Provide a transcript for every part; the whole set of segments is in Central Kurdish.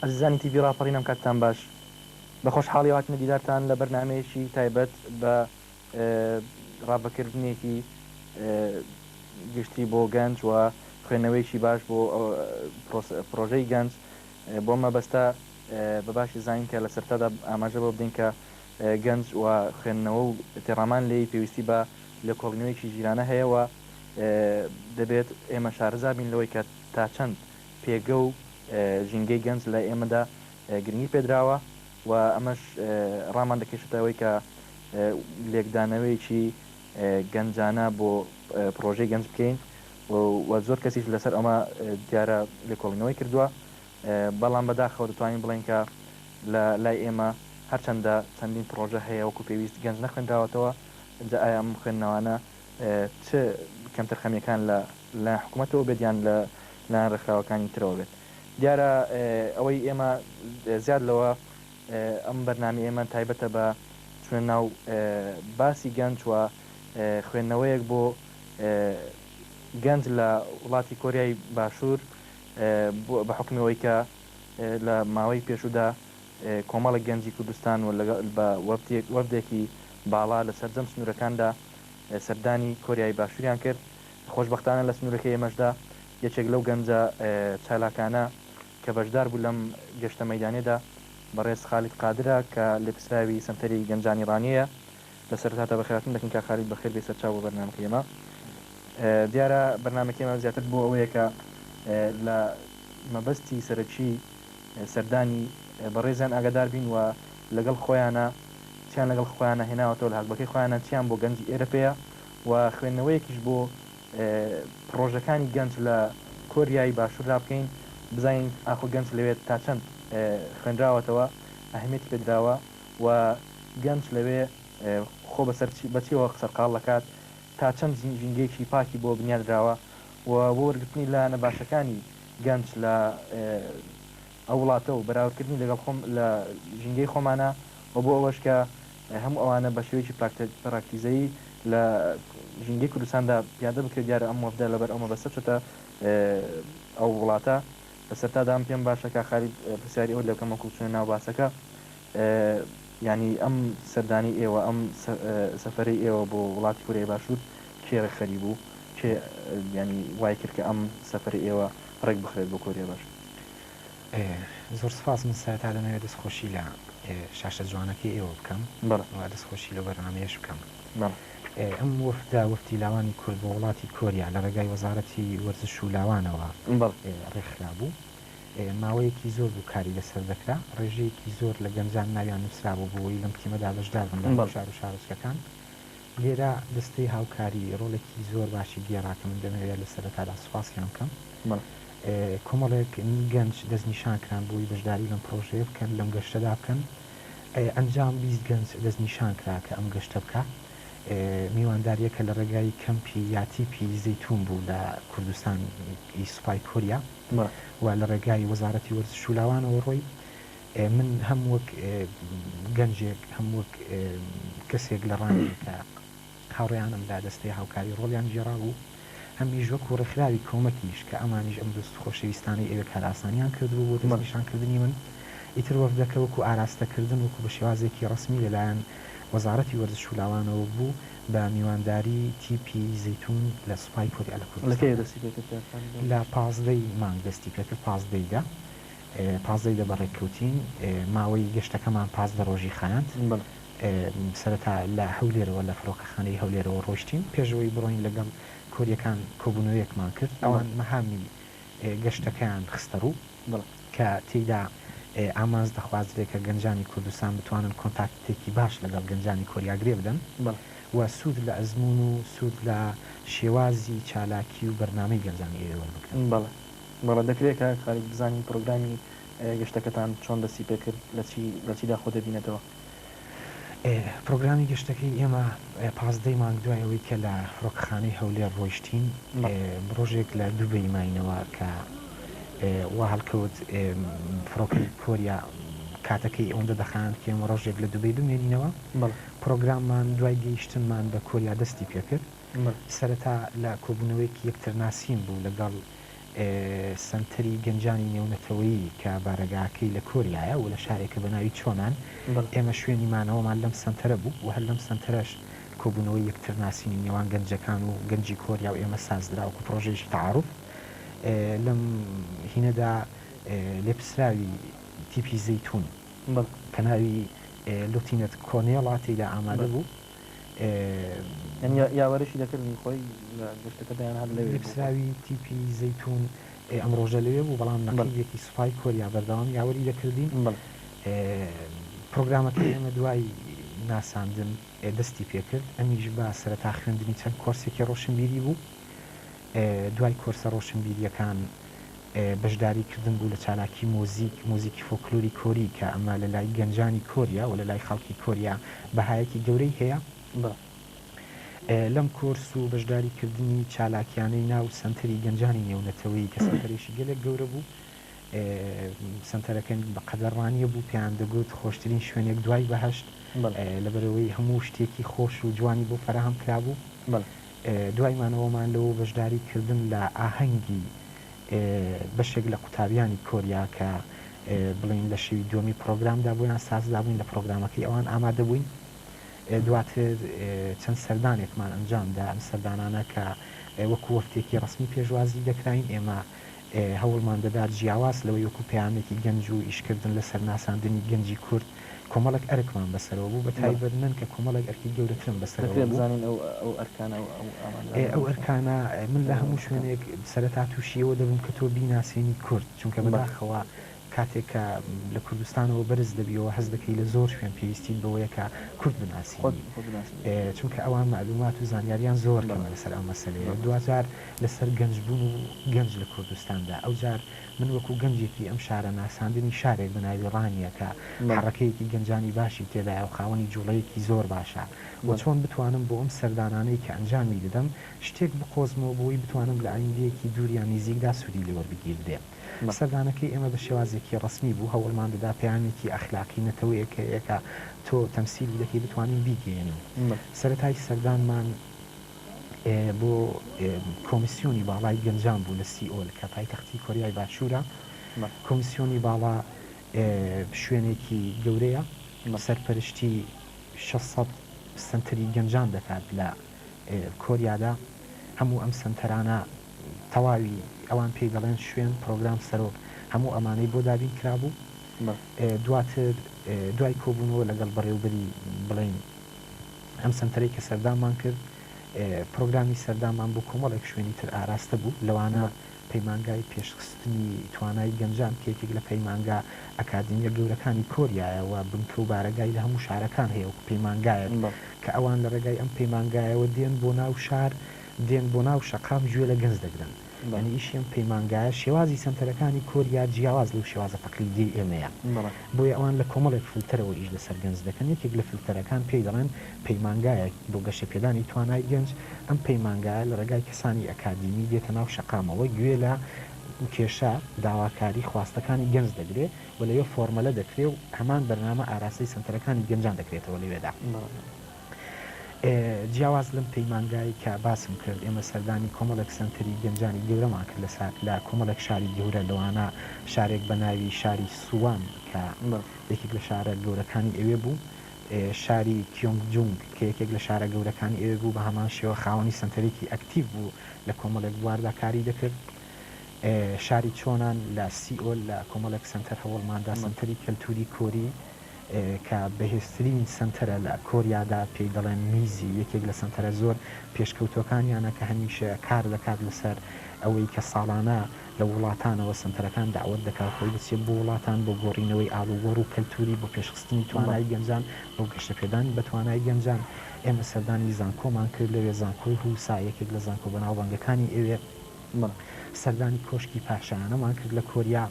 ئەزیزانی تیڤی ڕاپەڕین ئەم کاتتان باش. بە خۆشحاڵیەوە هاتینە دیدارتان لە بەرنامەیەکی تایبەت بە ڕاڤەکردنێکی گشتی بۆ گەنج و خوێندنەوەیەکی باش بۆ پڕۆژەی گەنج. بۆ مەبەستە بە باشی زانین کە لە سەرتادا ئاماژە بەوە بدەین کە گەنج و خوێندنەوە و تێڕامان لێی پێویستی بە لێکۆڵینەوەیەکی ژیرانە هەیە و دەبێت ئێمە شارەزا بین لەوەی کە تا چەند پێگە و ژینگەی گەنج لای ئێمەدا گرنگی پێدراوە و ئەمەش ڕامان دەکێشێتە ئەوەی کە لێکدانەوەیەکی گەنجانە بۆ پڕۆژەی گەنج بکەین و زۆر کەسیش لەسەر ئەمە دیارە لێکۆڵینەوەی کردووە بەڵام بەداخەوە دەتوانین بڵێین کە لە لای ئێمە هەرچەندە چەندین پڕۆژە هەیە وەکو پێویست گەنج نەخوێنراوەتەوە جا ئایا ئەم خوێندنەوانە چ کەمتەرخەمییەکان لە لایەن حکومەتەوە بێت یان لە لایەن ڕێکخراوەکانی ترەوە بێت. دیارە ئەوەی ئێمە زیاد لەوە ئەم بەرنامەی ئێمە تایبەتە بە چوونە ناو باسی گەنج و خوێندنەوەیەک بۆ گەنج لە وڵاتی کۆریای باشوور بە حوکمی ئەوەی کە لە ماوەی پێشوودا کۆمەڵێک گەنجی کوردستان و لەگەڵ بە وەفدێکی باڵا لە سەرجەم سنوورەکاندا سەردانی کۆریای باشووریان کرد. خۆشبەختانە لە سنوورەکەی ئێمەشدا یەکێک لەو گەنجە چالاکانە کە بەشدار بوو لەم گەشتە مەیدانیەدا بەڕێز خالید قادرە کە لێپرسراوی سەنتەری گەنجانی ڕانیەیە. لە سەرەتادا بەخێرهاتن دەکەین کاک خالید بەخێر بێی سەرچاو بۆ بەرنامەکەی ئێمە. دیارە بەرنامەکەی ئێمە زیاتر بۆ ئەوەیە کە لە مەبەستی سەرەکی سەردانی بەڕێزیان ئاگادار بین و لەگەڵ خۆیانا چیان لەگەڵ خۆیانا هێناوەتەوە لە هەگبەکەی خۆیانا چیان بۆ گەنجی ئێرە پێیە و خوێندنەوەیەکیش بۆ پڕۆژەکانی گەنج لە کۆریای باشووردا بکەین بزانین ئاخۆ گەنج لەوێ تا چەند خوێنراوەتەوە ئەهمیەتی پێدراوە و گەنج لەوێ خۆ بەسەر بە چیەوە سەرقاڵ دەکات تا چەند ژینگەیەکی پاکی بۆ بنیادراوە و بۆ وەرگرتنی لایەنە باشەکانی گەنج لە ئەو وڵاتە و بەراوردکردنی لەگەڵ خۆم لە ژینگەی خۆمانە و بۆ ئەوەش کە هەموو ئەوانە بە شێوەیەکی پراکتیزەیی لە ژینگەی کوردستاندا پیادە بکرێت، دیارە ئەم وەفدە لەبەر ئەو مەبەستە چۆتە ئەو وڵاتە. لە سەرتادا من پێم باشە کاک خالید پرسیاری ئەوەت لێ بکەم وەکوو چوونە ناو باسەکە یانی ئەم سەردانەی ئێوە ئەم سەفەرەی ئێوە بۆ وڵاتی کۆریای باشوور کێ ڕێکخەری بوو؟ کێ یانی وای کرد کە ئەم سەفەرەی ئێوە ڕێک بخرێت بۆ کۆریای باشوور؟ زۆر سوپاس من سەرەتا دەمەوێت دەستخۆشی لە شاشە جوانەکەی ئێوە بکەم و دەستخۆشی لەو بەرنامەیەش بکەم. ئەم وەفدە وەفدی لاوانی کورد بۆ وڵاتی کۆریا لە ڕێگای وەزارەتی وەرزش و لاوانەوە ڕێکخرابوو. ماوەیەکی زۆر بوو کاری لەسەر دەکرا، ڕێژەیەکی زۆر لە گەنجان ناویان نووسرابوو بۆ ئەوەی لەم تیمەدا بەشدار بن لە هەموو شار و شارۆچکەکان. لێرە دەستەی هاوکاری ڕۆڵێکی زۆر باشی گێڕا کە من دەمەوێت لە سەرەتادا سوپاسیان بکەم. کۆمەڵێک گەنج دەستنیشان کران بۆ ئەوەی بەشداری لەم پڕۆژەیە بکەن، لەم گەشتەدا بکەن. ئەنجام 20 گەنج دەستنیشان کرا کە ئەم گەشتە بکا. میواندارییەکە لە ڕێگای کەمپی یا تیپی زەیتوون بوو لە کوردستان ی سوپای کۆریا و لە ڕێگای وەزارەتی وەرزش و لاوانەوە ڕۆی. من هەم وەک گەنجێک هەم وەک کەسێک لە ڕانیە کە هاوڕێیانم لە دەستەی هاوکاری ڕۆڵیان گێڕابوو، هەمیش وەکو ڕێکخراوی کۆمەکیش کە ئەمانیش ئەم دۆست و خۆشەویستانەی ئەوێ کارئاسانیان کردبوو بۆ دەستنیشانکردنی من، ئیتر وەفدەکە وەکو ئاراستەکردن وەکو بە شێوازێکی ڕەسمی لەلایەن وەزارەتی وەرزش و لاوانەوە بوو بە میوانداری تیپی زەیتون لە سوپای کۆریا لە لە کەیەوە کوردستاندا. دەستی پێکرد کاک خالید لە پازدەی مانگ دەستی پێکرد، پازدەی دە. پازدەی دە بەڕێکەوتین، ماوەی گەشتەکەمان 15 ڕۆژی خایاند. سەرەتا لە هەولێرەوە لە فڕۆکەخانەی هەولێرەوە ڕۆیشتین، پێش ئەوەی بڕۆین لەگەڵ کۆرییەکان کۆبوونەوەیەکمان کرد، ئەوان مەهامی گەشتەکەیان خستەڕوو کە تێیدا ئامانج دەخوازرێ کە گەنجانی کوردستان بتوانن کۆنتاکتێکی باش لەگەڵ گەنجانی کۆریا گرێ بدەن و سوود لە ئەزموون و سوود لە شێوازی چالاکی و بەرنامەی گەنجانی ئەوێ وەربگرن. بەڵێ دەکرێت کاک خالید بزانین پرۆگرامی گەشتەکەتان چۆن دەستی پێکرد لە چی لە چیدا خۆ دەبینێتەوە؟ پرۆگرامی گەشتەکەی ئێمە پازدەی مانگ دوای ئەوەی کە لە فڕۆکەخانەی هەولێر ڕۆیشتین ڕۆژێک لە دوبەی ماینەوە کە وا هەڵکەوت فڕۆکەی کۆریا کاتەکەی ئەوەندە دەخایاند کە ئێمە ڕۆژێک لە دوبەی بمێنینەوە. پرۆگراممان دوای گەیشتنمان بە کۆریا دەستی پێکرد. سەرەتا لە کۆبوونەوەیەکی یەکترناسین بوو لەگەڵ. سەنتەری گەنجانی نێونەتەوەیی کە بارەگاکەی لە کۆریایە و لە شارێکە بە ناوی چۆنان، ئێمە شوێنی مانەوەمان لەم سەنتەرە بوو و هەر لەم سەنتەرەش کۆبوونەوەی یەکترناسینی نێوان گەنجەکان و گەنجی کۆریا و ئێمە سازدرا وەکو پڕۆژەیەکی تەعاروف لەم هینەدا لێپرسراوی تیپی زەیتوون کە ناوی لوتینەت کۆنێڵە تێیدا ئامادە بوو. یانی یاوەرشی دەکردن خۆی لە گەشتەکەدا یان هەر لەوێ بوو؟ لێپرسراوی تیپی زەیتوون ئەم ڕۆژە لەوێ بوو، بەڵام نەقیبێکی سوپای کۆریا بەردەوام یاوەری دەکردین. پرۆگرامەکەی ئێمە دوای ناساندن دەستی پێکرد، ئەمیش بە سەرەتا خوێندنی چەند کۆرسێکی ڕۆشنبیری بوو، دوای کۆرسە ڕۆشنبیرییەکان بەشداری کردن بوو لە چالاکی مۆزیک، مۆزیکی فۆکلۆری کۆری کە ئەمە لە لای گەنجانی کۆریا و لە لای خەڵکی کۆریا بەهایەکی گەورەی هەیە. لەم کۆرس و بەشداری کردنی چالاکیانەی ناو سەنتەری گەنجانی نێونەتەوەیی کە سەنتەرێکی گەلێک گەورە بوو، سەنتەرەکە بە قەدەر ڕانیە بوو پێیان دەگوت خۆشترین شوێنێک دوای بەهەشت لەبەرئەوەی هەموو شتێکی خۆش و جوانی بۆ فەراهەم کرابوو. دوای مانەوەمان لەوە و بەشداری کردن لە ئاهەنگی بەشێک لە قوتابیانی کۆریا کە بڵێین لە شەوی دووەمی پڕۆگرامدا بۆیان سازدابووین لە پڕۆگرامەکەی ئەوان ئامادە بووین. دواتر چەند سەردانێکمان ئەنجام دا، ئەم سەردانانە کە وەکو وەفدێکی ڕەسمی پێشوازی دەکراین ئێمە هەوڵمان دەدا جیاواز لەوەی وەکو پەیامێکی گەنج و ئیشکردن لەسەر ناساندنی گەنجی کورد کۆمەڵێک ئەرکمان بەسەرەوە بوو، بە تایبەت من کە کۆمەڵێک ئەرکی گەورەترم بەسەرەوە دەکرێت بوو. بزانین ئەو ئەو ئەرکانە و ئەو ئامانجانە ئەو چین؟ ئەرکانە من لە هەموو شوێنێک سەرەتا تووشی ئەوە دەبووم کە تۆ بیناسێنی کورد، چونکە بەداخەوە کاتێک کە لە کوردستانەوە بەرز دەبیەوە هەست دەکەی لە زۆر شوێن پێویستیت بەوەیە کە کورد بناسینی چونکە ئەوان مەعلومات و زانیاریان زۆر کەمە لەسەر ئەم مەسەلەیە دواجار لەسەر گەنج بوون و گەنج لە کوردستاندا ئەوجار من وەکو گەنجێکی ئەم شارە ناساندنی شارێک بە ناوی ڕانیە کە حەڕەکەیەکی گەنجانی باشی تێدایە و خاوەنی جوڵەیەکی زۆر باشە و چۆن بتوانم بۆ ئەم سەردانانەی کە ئەنجامی دەدەم شتێک بقۆزمەوە بۆی بتوانم لە ئایندەیەکی دوور یان نیزیکدا سوودی لێ وەربگیردرێ. سەردانەکەی ئێمە بە شێوازێکی ڕەسمی بوو، هەوڵمان دەدا پەیامێکی ئەخلاقی نەتەوەیەک هەیە کە تۆ تەمسیلی دەکەی بتوانین بیگەیەنین. سەرەتای سەردانمان بۆ کۆمیسیۆنی باڵای گەنجان بوو لە سیئۆل کە پایتەختی کۆریای باشوورە. کۆمیسیۆنی باڵا شوێنێکی گەورەیە، سەرپەرشتی 600 سەنتەری گەنجان دەکات لە کۆریادا. هەموو ئەم سەنتەرانە تەواوی ئەوان پێی دەڵێن شوێن، پرۆگرام، سەرۆک، هەموو ئەمانەی بۆ دابین کرابوو. دواتر دوای کۆبوونەوە لەگەڵ بەڕێوبەری بڵێین ئەم سەنتەرەی کە سەردانمان کرد، پرۆگرامی سەردانمان بۆ کۆمەڵێک شوێنی تر ئاراستە بوو، لەوانە پەیمانگای پێشخستنی توانای گەنجان کە یەکێک لە پەیمانگا ئەکادیمییە گەورەکانی کۆریایە و بنکە و بارەگای لە هەموو شارەکان هەیە وەکو پەیمانگایەک کە ئەوان لە ڕێگای ئەم پەیمانگایەوە دێن بۆ ناو شار دێن بۆ ناو شەقام گوێ لە گەنج دەگرن یانی ئیشی ئەم پەیمانگایە شێوازی سەنتەرەکانی کۆریا جیاواز لەو شێوازە تەقلیدیەی ئێمەیە بۆیە ئەوان لە کۆمەڵێک فلتەرەوە ئیش لەسەر گەنج دەکەن یەکێک لە فلتەرەکان پێی دەڵێن پەیمانگایەک بۆ گەشەپێدانی توانای گەنج ئەم پەیمانگایە لە ڕێگای کەسانی ئەکادیمی دێتە ناو شەقامەوە گوێ لە کێشە داواکاری خواستەکانی گەنج دەگرێ و لەوێ فۆرمەلە دەکرێ و هەمان بەرنامە ئاراستەی سەنتەرەکانی گەنجان دەکرێتەوە لەوێدا. جیاواز لەم پەیمانگای کە باسم کرد، ئێمە سەردانی کۆمەڵێک سەنتەری گەنجانی گەورەمان کرد لە کۆمەڵێک شاری گەورە، لەوانە شارێک بە ناوی شاری سووان کە یەکێک لە شارە گەورەکانی ئەوێ بوو، شاری کیۆنگجونگ کە یەکێک لە شارە گەورەکانی ئەوێ بوو، بە هەمان شێوە خاوەنی سەنتەرێکی ئەکتیڤ بوو لە کۆمەڵێک بواردا کاری دەکرد. شاری چۆنان لە سیئۆل لە کۆمەڵێک سەنتەر هەوڵماندا، سەنتەری کەلتووری کۆری، کە بەهێزترین سەنتەرە لە کۆریادا پێی دەڵێن میزی، یەکێک لە سەنتەرە زۆر پێشکەوتووەکانیانە کە هەمیشە کار دەکات لەسەر ئەوەی کە ساڵانە لە وڵاتانەوە سەنتەرەکان دەعوەت دەکات خۆی بچێت بۆ وڵاتان بۆ گۆڕینەوەی ئاڵوگۆڕ و کەلتوری بۆ پێشخستنی توانای گەنجان بۆ گەشەپێدان بە توانای گەنجان. ئێمە سەردانی زانکۆمان کرد لەوێ زانکۆی هوسا یەکێک لە زانکۆ بەناوبانگەکانی ئەوێ. سەردانی کۆشکی پاشایانەمان کرد لە کۆریا.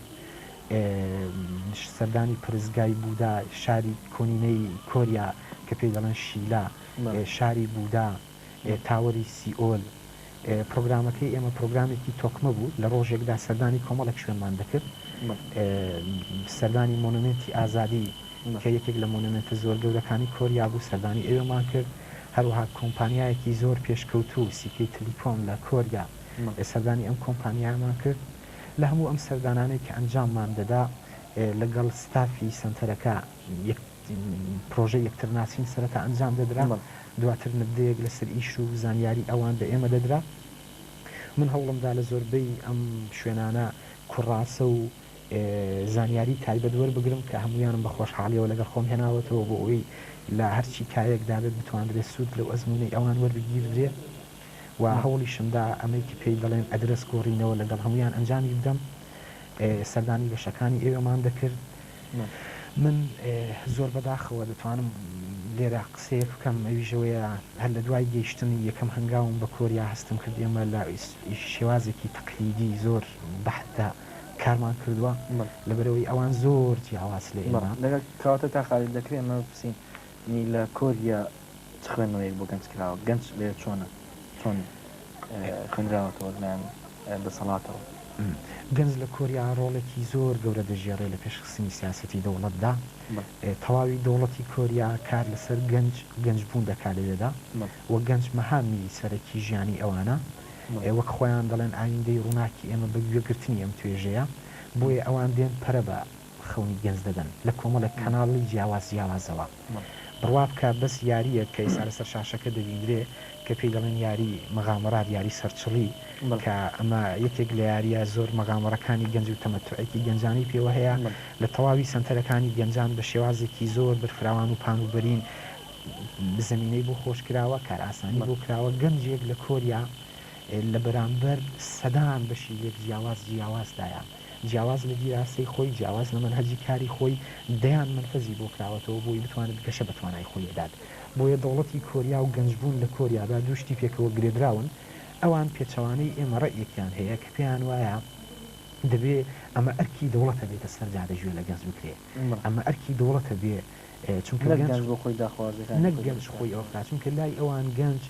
سەردانی پەرستگای بودا شاری کۆنینەی کۆریا کە پێی دەڵێن شیلا، شاری بودا، تاوەری سیئۆل. پرۆگرامەکەی ئێمە پرۆگرامێکی تۆکمە بوو، لە ڕۆژێکدا سەردانی کۆمەڵێک شوێنمان دەکرد. سەردانی مۆنۆمێنتی ئازادی کە یەکێک لە مۆنۆمێنتە زۆر گەورەکانی کۆریا بوو، سەردانی ئەوێمان کرد. هەروەها کۆمپانیایەکی زۆر پێشکەوتوو، سیکەی تلیکۆم لە کۆریا. سەردانی ئەم کۆمپانیایەمان کرد. لە هەموو ئەم سەردانانەی کە ئەنجاممان دەدا لەگەڵ ستافی سەنتەرەکە یەک پرۆژەی یەکترناسین سەرەتا ئەنجام دەدرا، دواتر نبدەیەک لەسەر ئیش و زانیاری ئەوان بە ئێمە دەدرا. من هەوڵم دا لە زۆربەی ئەم شوێنانە کوڕاسە و زانیاری تایبەت وەربگرم کە هەموویانم بە خۆشحاڵیەوە لەگەڵ خۆم هێناوەتەوە بۆ ئەوەی لە هەرچی کایەکدا بێت بتواندرێت سوود لەو ئەزموونەی ئەوان وەربگیردرێ و هەوڵیشم دا ئەمەی کە پێی دەڵێن ئەدرەس گۆڕینەوە لەگەڵ هەموویان ئەنجامی بدەم. سەردانی بەشەکانی ئەوێمان دەکرد. من زۆر بەداخەوە دەتوانم لێرە قسەیەک بکەم ئەویش ئەوەیە هەر لە دوای گەیشتنی یەکەم هەنگاوم بە کۆریا هەستم کرد ئێمە لە شێوازێکی تەقلیدی زۆر بەحدە کارمان کردووە لەبەرئەوەی ئەوان زۆر جیاواز لە ئێمە. لەگەڵ کەواتە کاک خالید دەکرێ ئێمە بپرسین نی لە کۆریا چ خوێندنەوەیەک بۆ گەنج کراوە؟ گەنج لەوێ چۆنە؟ چۆن خوێندراوەتەوە لەلایەن دەسەڵاتەوە؟ گەنج لە کۆریا ڕۆڵێکی زۆر گەورە دەگێڕێ لە پێشخستنی سیاسەتی دەوڵەتدا. تەواوی دەوڵەتی کۆریا کار لەسەر گەنج، گەنجبوون دەکا لەوێدا و گەنج مەهامی سەرەکی ژیانی ئەوانە. وەک خۆیان دەڵێن ئایندەی ڕووناکی ئێمە بە گوێگرتنی ئەم توێژەیە. بۆیە ئەوان دێن پەرە بە خەونی گەنج دەدەن لە کۆمەڵێک کەناڵی جیاواز جیاوازەوە. بڕوا بکە بەس یارییەک کە ئیستا لەسەر شاشەکە دەبیندرێ کە پێی دەڵێن یاری مغامرات یاری سەرچڵی کە ئەمە یەکێک لە یارییە زۆر مغامرەکانی گەنج و تەمەتوعێکی گەنجانەی پێوە هەیە لە تەواوی سەنتەرەکانی گەنجان بە شێوازێکی زۆر بەرفراوان و پان و بەرین زەمینەی بۆ خۆش کراوە کارئاسانی بۆ کراوە گەنجێک لە کۆریا لە بەرامبەر سەدان بەشی لێک جیاواز جیاوازدایە. جیاواز لە دیراسەی خۆی، جیاواز لە مەنهەجی کاری خۆی، دەیان مەنفەزی بۆ کراوەتەوە بۆی بتوانێت گەشە بە توانای خۆی بدات. بۆیە دەوڵەتی کۆریا و گەنجبوون لە کۆریادا دوو شتی پێکەوە گرێدراون. ئەوان پێچەوانەی ئێمە ڕەئیەکیان هەیە کە پێیان وایە دەبێ ئەمە ئەرکی دەوڵەتە بێتە سەر جادە گوێ لە گەنج بکرێ. ئەمە ئەرکی دەوڵەتە بێ چونکە نەک گەنج گەنج بۆ خۆی داخوازیەکانی نەک خۆی گەنج دروست خۆی بکات. ئەوە بکات چونکە لای ئەوان گەنج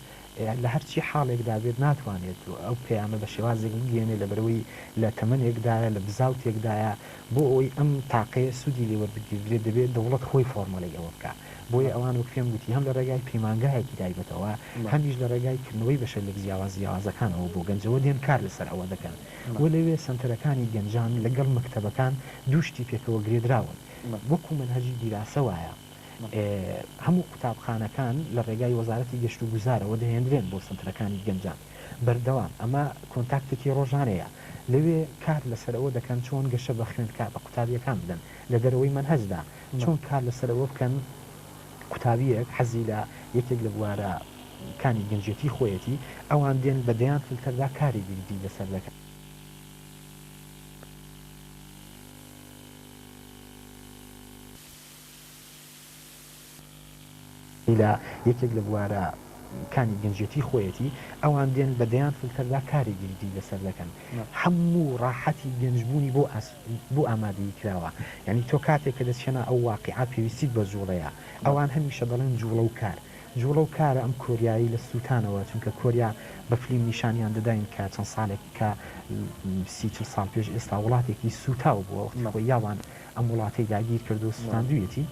لە هەرچی حاڵێکدا بێت ناتوانێت ئەو پەیامە بە شێوازێک بگەیەنێت لەبەرئەوەی لە تەمەنێکدایە لە بزاوتێکدایە بۆ ئەوەی ئەم تاقەیە سوودی لێ وەربگیردرێت دەبێت دەوڵەت خۆی فۆرمەلەی ئەوە بکا بۆیە ئەوان وەک پێم گوتی هەم لە ڕێگای پەیمانگایەکی تایبەتەوە هەمیش لە ڕێگای کردنەوەی بەشە لێک جیاواز جیاوازەکانەوە بۆ گەنجەوە دێن کار لەسەر ئەوە دەکەن و لەوێ سەنتەرەکانی گەنجان لەگەڵ مەکتەبەکان دوو شتی پێکەوە گرێدراون وەکو مەنهەجی دیراسە وایە هەموو قوتابخانەکان لە ڕێگای وەزارەتی گەشتوگوزارەوە دەهێندرێن بۆ سەنتەرەکانی گەنجان بەردەوام، ئەمە کۆنتاکتێکی ڕۆژانەیە، لەوێ کار لەسەر ئەوە دەکەن چۆن گەشە بە خوێندکار بە قوتابییەکان بدەن لە دەرەوەی مەنهەجدا، چۆن کار لەسەر ئەوە بکەن قوتابییەک حەزی لە یەکێک لە بوارە کانی گەنجێتی خۆیەتی، ئەوان دێن بە دەیان فلتەردا کاری جدی لەسەر دەکەن. لە یەکێک لە بوارە کانی گەنجێتی خۆیەتی، ئەوان دێن بە دەیان فلتەردا کاری جدی لەسەر دەکەن، هەموو ڕاحەتی گەنجبوونی بۆ بۆ ئامادەیی کراوە، یانی تۆ کاتێک کە دەچیە ناو ئەو واقیعە پێویستیت بە جوڵەیە، ئەوان هەمیشە دەڵێن جوڵە و کار، جوڵە و کارە ئەم کۆریایەی لە سوتانەوە، چونکە کۆریا بە فلیم نیشانیان دەداین کە چەند ساڵێک کە سی چل ساڵ پێش ئێستا وڵاتێکی سوتاو بووە وەختی خۆی یاوان ئەم وڵاتەی داگیر کردو سوتاندویەتی،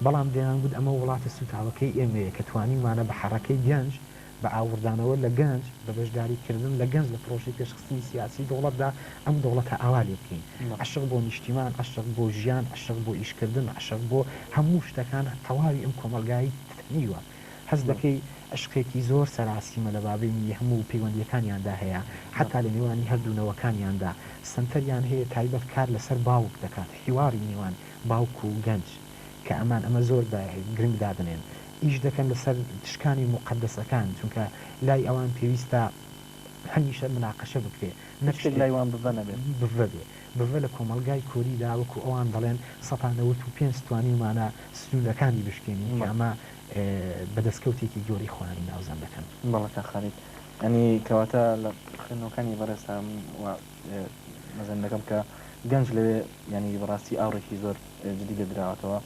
بەڵام دەیانگوت ئەمە وڵاتە سوتاوەکەی ئێمەیە کە توانیومانە بە حەڕەکەی گەنج، بە ئاوڕدانەوە لە گەنج، بە بەشداری کردن لە گەنج لە پڕۆژەی پێشخستنی سیاسی دەوڵەتدا ئەم دەوڵەتە ئاوا لێ بکەین. عەشق بۆ نیشتیمان، عەشق بۆ ژیان، عەشق بۆ ئیشکردن، عەشق بۆ هەموو شتەکان تەواوی ئەم کۆمەڵگایەی تەنیوە. هەست دەکەی عەشقێکی زۆر سەراسیمە لە بابەینی هەموو پەیوەندییەکانیاندا هەیە، حەتا لە نێوانی هەردوو نەوەکانیاندا. سەنتەریان هەیە تایبەت کار لەسەر باوک دەکات، حیواری نێوان باوک و گەنج کە ئەمان ئەمە زۆر بە گرنگ دادەنێن. ئیش دەکەن لەسەر شکانی موقەدەسەکان، چونکە لای ئەوان پێویستە هەمیشە مناقەشە بکرێ نەک شتێک لای وان بڤە نەبێت. بڤە بێ. بڤە لە کۆمەڵگای کۆریدا وەکو ئەوان دەڵێن سەتا 95 توانیومانە سنوورەکانی بشکێنین کە ئەمە بە دەستکەوتێکی گەورەی خۆیانی ناوزەند دەکەن. بەڵێ کاک خالید. یانی کەواتە لە خوێندنەوەکانی بەڕێزتا من وا مەزەند دەکەم کە گەنج لەوێ یانی بەڕاستی ئاوڕێکی زۆر جدی لێ دراوەتەوە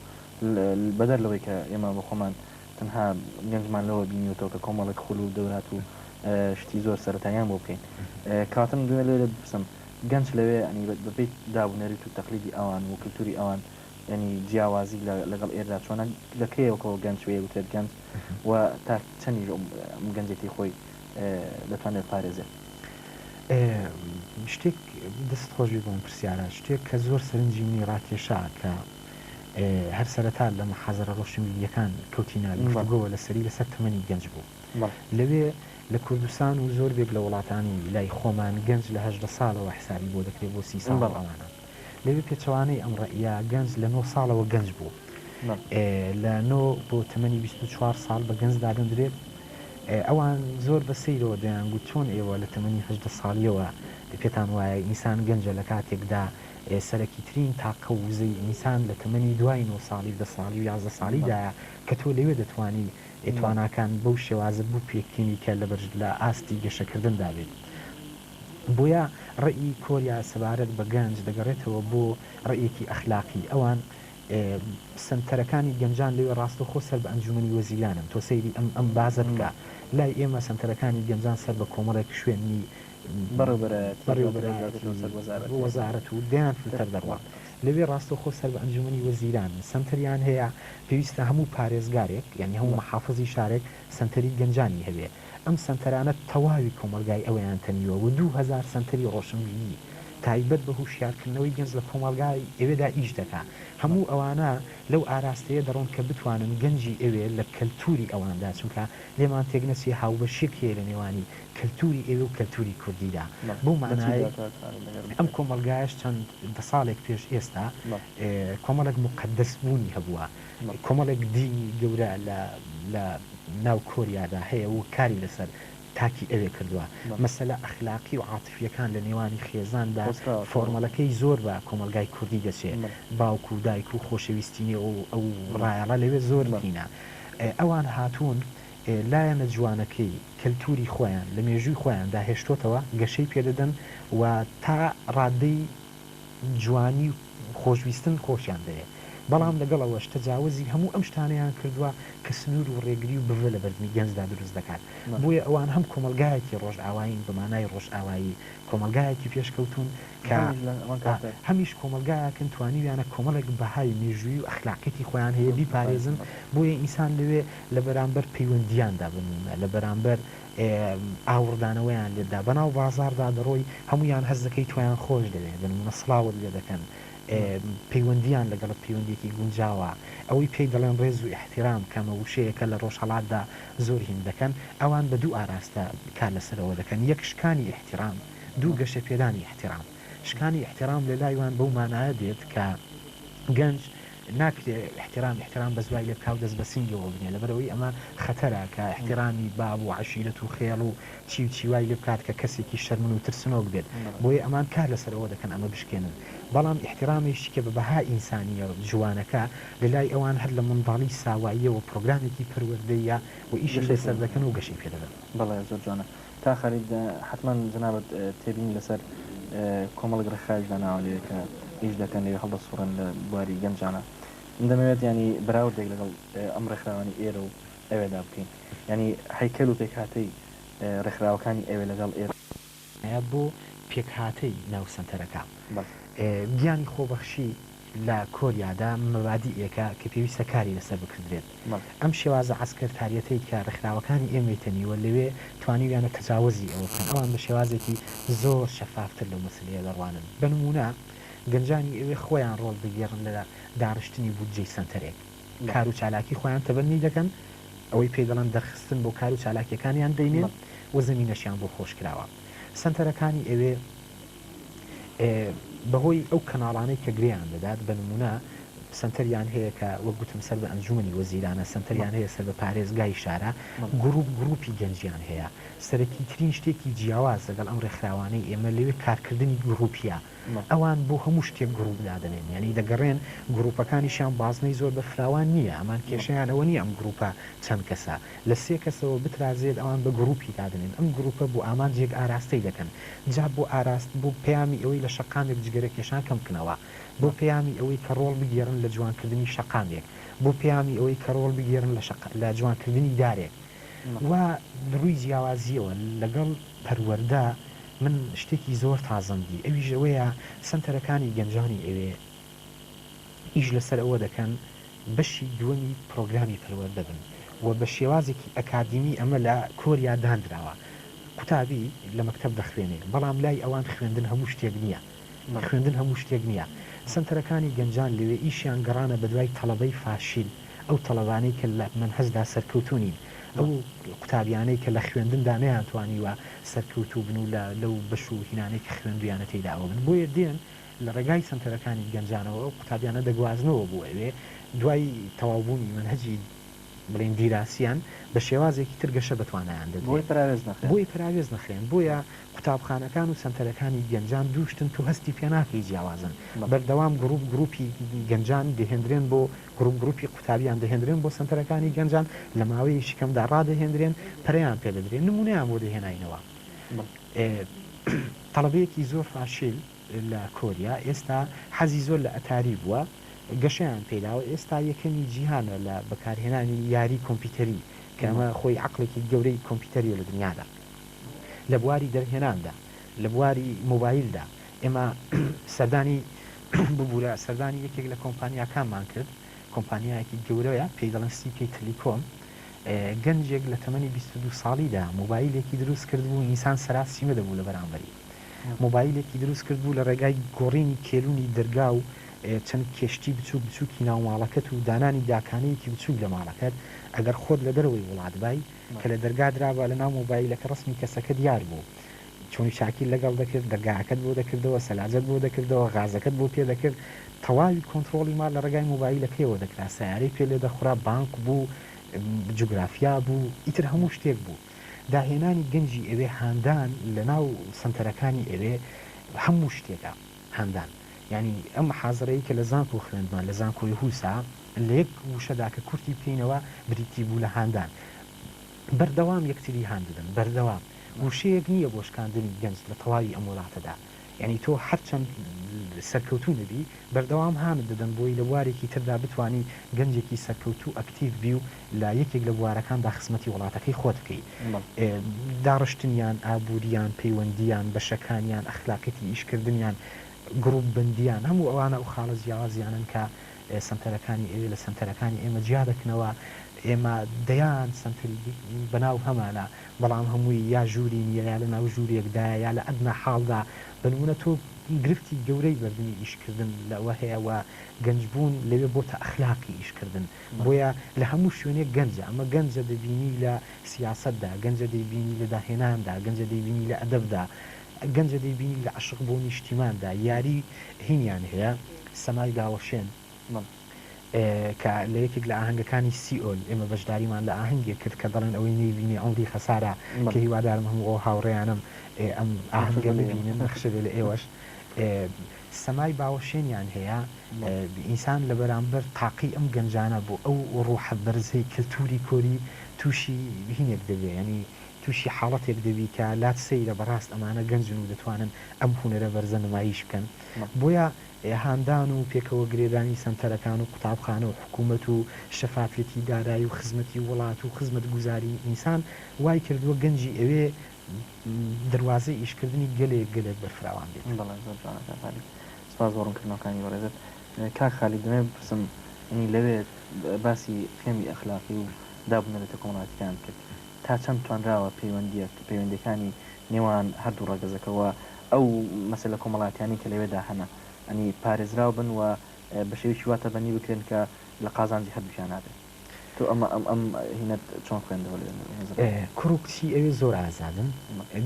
بەدەر لەوەی کە ئێمە بۆ خۆمان تەنها گەنجمان لەوە بینیوەتەوە کە کۆمەڵێک خول و دەورات و شتی زۆر سەرەتاییان بۆ بکەین. کەواتە من دەمەوێت لێرە بپرسم گەنج لەوێ یانی بەپێی داب و نەریت و تەقلیدی ئەوان و کلتوری ئەوان یانی جیاوازی لەگەڵ ئێردا چۆنە لە کەیەوە گەنج پێی وترێت گەنج و تا چەندیش ئەم گەنجێتی خۆی دەتوانێت بپارێزێت؟ شتێک دەست خۆش بی بۆم پرسیارە شتێک کە زۆر سەرنجی منی ڕاکێشا کە هەر سەرەتا لە محازەرە ڕۆشنبیریەکان کەوتینە گفتوگۆوە لەسەری لەسەر تەمەنی گەنج بوو لەوێ لە کوردستان و زۆر بێک لە وڵاتانی لای خۆمان گەنج لە 18 ساڵەوە حسابی بۆ دەکرێت بۆ سی ساڵ ئەوانە لەوێ پێچەوانەی ئەم ڕەئیە گەنج لە نۆ ساڵەوە گەنج بوو لە نۆ بۆ تەمەنی 24 ساڵ بە گەنج دادەندرێت ئەوان زۆر بە سەیرەوە دەیانگوت چۆن ئێوە لە تەمەنی 18 ساڵیەوە پێتان وایە ئینسان گەنجە لە کاتێکدا سەرەکیترین تاقە و وزەی ئینسان لە تەمەنی دوای نۆ ساڵی و دە ساڵی و 11 ساڵیدایە کە تۆ لەوێ دەتوانی تواناکان بەو شێوازە بپێکێنی کە لە ئاستی گەشەکردندا بێت. بۆیە ڕەئی کۆریا سەبارەت بە گەنج دەگەڕێتەوە بۆ ڕەئیەکی ئەخلاقی. ئەوان سەنتەرەکانی گەنجان لەوێ ڕاستەوخۆ سەر بە ئەنجومەنی وەزیرانن. تۆ سەیری ئەم ئەم بازە بکە. لای ئێمە سەنتەرەکانی گەنجان سەر بە کۆمەڵێک شوێنی بەڕێوەبەرایەتی وەزارەت و دەیان فلتەر دەڕوا. لەوێ ڕاستەوخۆ سەر بە ئەنجومەنی وەزیرانن. سەنتەریان هەیە. پێویستە هەموو پارێزگارێک یانی هەموو محافزی شارێک سەنتەری گەنجانی هەبێ. ئەم سەنتەرانە تەواوی کۆمەڵگای ئەویان تەنیوە و 2000 سەنتەری ڕۆشنبیری تایبەت بە هوشیارکردنەوەی گەنج لە کۆمەڵگای ئەوێدا ئیش دەکا. هەموو ئەوانە لەو ئاراستەیە دەڕۆن کە بتوانن گەنجی ئەوێ لە کەلتوری ئەواندا، چونکە لێمان تێکنەچێ هاوبەشیەک هەیە لە نێوانی کەلتوری ئەوێ و کەلتوری کوردیدا. بەو مانایەی ئەم کۆمەڵگایەش چەند دە ساڵێک پێش ئێستا کۆمەڵێک موقەدەس بوونی هەبووە. کۆمەڵێک دینی گەورە لە لە ناو کۆریادا هەیە و کاری لەسەر تاکی ئەوێ کردووە. مەسەلە ئەخلاقی و عاتفییەکان لە نێوانی خێزاندا فۆرمەلەکەی زۆر بە کۆمەڵگای کوردی دەچێ. باوک و دایک و خۆشەویستی نێو ئەو ڕایەڵە لەوێ زۆر هینە. ئەوان هاتوون لایەنە جوانەکەی کەلتووری خۆیان لە مێژووی خۆیاندا هێشتۆتەوە، گەشەی پێدەدەن و تا ڕادەی جوانی و خۆشویستن خۆشیان دەوێ بەڵام لەگەڵ ئەوەش تەجاوزی هەموو ئەم شتانەیان کردووە کە سنوور و ڕێگری و بڤە لە بەردمی گەنجدا دروست دەکات بۆیە ئەوان هەم کۆمەڵگایەکی ڕۆژئاوایین بە مانای ڕۆژئاوایی کۆمەڵگایەکی پێشکەوتوون کە هەمیش کۆمەڵگایەکن توانیویانە کۆمەڵێک بەهای مێژوویی و ئەخلاقیەتی خۆیان هەیە بیپارێزن بۆیە ئینسان لەوێ لە بەرامبەر پەیوەندیاندا بنمونە لە بەرامبەر ئاوڕدانەوەیان لێت دا بەناو بازاڕدا دەڕۆی هەموویان هەست دەکەی تۆیان خۆش دەوێ بە نموونە سڵاوت لێ دەکەن پەیوەندیان لەگەڵت پەیوەندیەکی گونجاوە ئەوەی پێی دەڵێن ڕێز و ئیحتیرام کە ئەمە وشەیەکە لە ڕۆژهەڵاتدا زۆر هین دەکەن ئەوان بە دوو ئاراستە کار لەسەرەوە دەکەن یەک شکانی ئیحتیرام دوو گەشەپێدانی ئیحتیرام شکانی ئیحتیرام لە لای وان بەو مانایە دێت کە گەنج ناکرێ ئیحتیرام ئیحتیرام بەس وای لێ بکا و دەست بە سینگەوە بنێ لەبەرئەوەی ئەمە خەتەرە کە ئیحتیرامی باب و عەشیرەت و خێڵ و چی و چی وای لێ بکات کە کەسێکی شەرمن و ترسنۆک بێت بۆیە ئەمان کار لەسەر ئەوە دەکەن ئەمە بشکێنن بەڵام ئیحتیرامێکی کە بە بەها ئینسانییە جوانەکە لە لای ئەوان هەر لە منداڵی ساواییەوە پرۆگرامێکی پەروەردەییە و ئیشی لەسەر دەکەن و گەشەی پێ دەدەن. بەڵێ زۆر جوانە. کاک خالید حەتمەن جەنابت تێبینی لەسەر کۆمەڵێک ڕێکخراویش داناوە لەوێ کە ئیش دەکەن لەوێ هەڵدەسوڕێن لە بواری گەنجانە من دەمەوێت یانی بەراوردێک لەگەڵ ئەم ڕێکخراوانەی ئێرە و ئەوێدا بکەین یانی هەیکەل و پێکهاتەی ڕێکخراوەکانی ئەوێ لەگەڵ ئێرە. بۆ پێکهاتەی ناو سەنتەرەکە گیانی خۆبەخشی لە کۆریادا مەبادیئێکە کە پێویستە کاری لەسەر بکردرێت. ئەم شێوازە عەسکەرتاریەتەی کە ڕێکخراوەکانی ئێمەی تەنیوە لەوێ توانیویانە تەجاوزی ئەوە بکەن. ئەوان بە شێوازێکی زۆر شەفافتر لەو مەسەلەیە دەڕوانن. بە نموونە گەنجانی ئەوێ خۆیان ڕۆڵ دەگێڕن لە داڕشتنی بودجەی سەنتەرێک. کار و چالاکی خۆیان تەبەنی دەکەن، ئەوەی پێی دەڵێن دەرخستن بۆ کار و چالاکییەکانیان دەینێن و زەمینەشیان بۆ خۆش کراوە. سەنتەرەکانی ئەوێ بەهۆی ئەو کەناڵانەی کە گرێیان دەدات، بە نموونە سەنتەریان هەیە کە وەک گوتم سەر بە ئەنجوومەنی وەزیرانە، سەنتەریان هەیە سەر بە پارێزگای شارە، گرووپ گرووپی گەنجیان هەیە. سەرەکیترین شتێکی جیاواز لەگەڵ ئەم ڕێکخراوانەی ئێمە لەوێ کارکردنی گرووپییە. ئەوان بۆ هەموو شتێک گرووپ دادەنێن، یانی دەگەڕێن، گرووپەکانیشیان بازنەی زۆر بەرفراوان نییە، ئەمان کێشەیان ئەوە نییە ئەم گرووپە چەند کەسە، لە سێ کەسەوە بترازێت ئەوان بە گرووپی دادەنێن، ئەم گرووپە بۆ ئامانجێک ئاراستەی دەکەن، جا بۆ ئاراست بۆ پەیامی ئەوەی لە شەقامێک جگەرە کێشان کەم بکنەوە، بۆ پەیامی ئەوەی کە ڕۆڵ بگێڕن لە جوانکردنی شەقامێک، بۆ پەیامی ئەوەی کە ڕۆڵ بگێڕن لە شەق لە جوانکردنی دارێک و لە ڕووی جیاوازییەوە لەگەڵ پەروەردە من شتێکی زۆر تازەم دی ئەویش ئەوەیە سەنتەرەکانی گەنجانی ئەوێ ئیش لەسەر ئەوە دەکەن بەشی دووەمی پرۆگرامی پەروەردە بن و بە شێوازێکی ئەکادیمی ئەمە لە کۆریا دانراوە. قوتابی لە مەکتەب دەخوێنێ، بەڵام لای ئەوان خوێندن هەموو شتێک نییە. خوێندن هەموو شتێک نییە. سەنتەرەکانی گەنجان لەوێ ئیشیان گەڕانە بەدوای تەڵەبەی فاشیل، ئەو تەڵەبانەی کە لە مەنهەجدا سەرکەوتوو نین، ئەو قوتابیانەی کە لە خوێندندا نەیانتوانیوە سەرکەوتوو بن و لە لەو بەش و هینانەی کە خوێندوویانە تێیدا ئەوە بن. بۆیە دێن لە ڕێگای سەنتەرەکانی گەنجانەوە ئەو قوتابیانە دەگوازنەوە بۆ ئەوێ، دوای تەواوبوونی مەنهەجی بڵێین دیراسیان بە شێوازێکی تر گەشە بە توانایان دەدرێ. بۆی پەراوێز نەخرێن. بۆی پەراوێز نەخرێن. بۆیە قوتابخانەکان و سەنتەرەکانی گەنجان دوو شتن تۆ هەستی پێ ناکەی جیاوازن. بەردەوام گڕوپ گڕوپی گەنجان دەهێندرێن بۆ گڕوپ گڕوپی قوتابیان دەهێندرێن بۆ سەنتەرەکانی گەنجان لە ماوەیەکی کەمدا ڕادەهێندرێن پەرەیان پێ دەدرێن. نموونەیان بۆ دەهێناینەوە. تەڵەبەیەکی زۆر فاشیل لە کۆریا ئێستا حەزی زۆر لە ئەتاری بووە گەشەیان پێداوە ئێستا یەکەمی جیهانە لە بەکارهێنانی یاری کۆمپیوتەری کە ئەمە خۆی عەقڵێکی گەورەی کۆمپیوتەریە لە دنیادا لە بواری دەرهێناندا لە بواری مۆبایلدا ئێمە سەردانی ببورە سەردانی یەکێک لە کۆمپانیاکانمان کرد کۆمپانیایەکی گەورەیە پێی دەڵێن CK Telecom گەنجێک لە تەمەنی 22 ساڵیدا مۆبایلێکی دروست کردبوو ئینسان سەراسیمە دەبوو لە بەرامبەری مۆبایلێکی دروست کردبوو لە ڕێگای گۆڕینی کێلونی دەرگا و چەند کێشتی بچوک بچوکی ناو ماڵەکەت و دانانی داکانەیەکی بچوک لە ماڵەکەت ئەگەر خۆت لە دەرەوەی وڵات بای کە لە دەرگا درابا لە ناو مۆبایلەکە ڕەسمی کەسەکە دیار بوو چۆنی چاکیت لەگەڵ دەکرد دەرگاکەت بۆ دەکردەوە سەلاجەت بۆ دەکردەوە غازەکەت بۆ پێ دەکرد تەواوی کۆنتڕۆڵی ماڵ لە ڕێگای مۆبایلەکەیەوە دەکرا سەیارەی پێ لێدەخورا بانق بوو جوگرافیا بوو ئیتر هەموو شتێک بوو. داهێنانی گەنجی ئەوێ هاندان لەناو سەنتەرەکانی ئەوێ هەموو شتێکە هاندان یانی ئەم محازەرەی کە لە زانکۆ خوێندمان لە زانکۆی هوسا لە یەک وشەدا کە کورتی بکەینەوە بریتی بوو لە هاندان بەردەوام یەکتری هان دەدەن بەردەوام وشەیەک نییە بۆ شکاندنی گەنج لە تەواوی ئەم وڵاتەدا یانی تۆ هەرچەند سەرکەوتوو نەبی بەردەوام هانت دەدەن بۆی لە بوارێکی تردا بتوانی گەنجێکی سەرکەوتوو ئەکتیڤ بی و لە یەکێک لە بوارەکاندا خزمەتی وڵاتەکەی خۆت بکەی. داڕشتنیان، ئابووریان، پەیوەندییان، بەشەکانیان، ئەخلاقیەتی ئیشکردنیان، گڕوپ بەندییان، هەموو ئەوانە ئەو خاڵە جیاوازیانەن کە سەنتەرەکانی ئەوێ لە سەنتەرەکانی ئێمە جیا دەکنەوە. ئێمە دەیان سەنتەری بەناو هەمانە، بەڵام هەمووی یا ژووری نییە یا لەناو ژوورێکدایە یا لە ئەدنا حاڵدا بە نموونە تۆ گرفتی گەورەی بەردمی ئیشکردن لەوە هەیە و گەنجبوون لەوێ بۆتە ئەخلاقی ئیشکردن بۆیە لە هەموو شوێنێک گەنجە ئەمە گەنجە دەبینی لە سیاسەتدا گەنجە دەیبینی لە داهێناندا گەنجە دەیبینی لە ئەدەبدا گەنجە دەیبینی لە عەشق بۆ نیشتیماندا یاری هینیان هەیە سەمای گاوەشێن کە لە یەکێک لە ئاهەنگەکانی سیئۆل ئێمە بەشداریمان لە ئاهەنگێک کرد کە دەڵێن ئەوەی نەیبینێ عومری خەسارە کە هیوادارم هەموو ئەو هاوڕێیانەم ئەم ئاهەنگە ببینن نەخشە بێ لە ئێوەش سەمای باوەشێنیان هەیە ئینسان لە بەرامبەر تاقی ئەم گەنجانە بۆ ئەو ڕوحە بەرزەی کلتوری کۆری تووشی هینێک دەبێ یانی تووشی حاڵەتێک دەبی کە لات سەیرە بەڕاست ئەمانە گەنجن و دەتوانن ئەم هونەرە بەرزە نمایش بکەن بۆیە هاندان و پێکەوە گرێدانی سەنتەرەکان و قوتابخانە و حکوومەت و شەفافیەتی دارایی و خزمەتی وڵات و خزمەتگوزاری ئینسان وای کردووە گەنجی ئەوێ دەروازەی ئیشکردنی گەلێک گەلێک بەرفراوان بێت. بەڵێ زۆر جوانە کاک خالید سپاس بۆ ڕوونکردنەوەکانی بەڕێزت. کاک خالید دەمەوێت بپرسم یانی لەوێ باسی قیەمی ئەخلاقی و داب و نەریتە کۆمەڵایەتیەکانت کرد تا چەند توانراوە پەیوەندییەک پەیوەندیەکانی نێوان هەردوو ڕەگەزەکە و ئەو مەسەلە کۆمەڵایەتیانەی کە لەوێدا هەنە ئەنی پارێزراو بن و بە شێوەیەکی وا تەبەنی بکرێن کە لە قازانجی هەردووکیانا بێ تۆ ئەمە ئەم ئەم هینەت چۆن خوێندەوە لەوێ نەزرە؟ کوڕ و کچی ئەوێ زۆر ئازادن،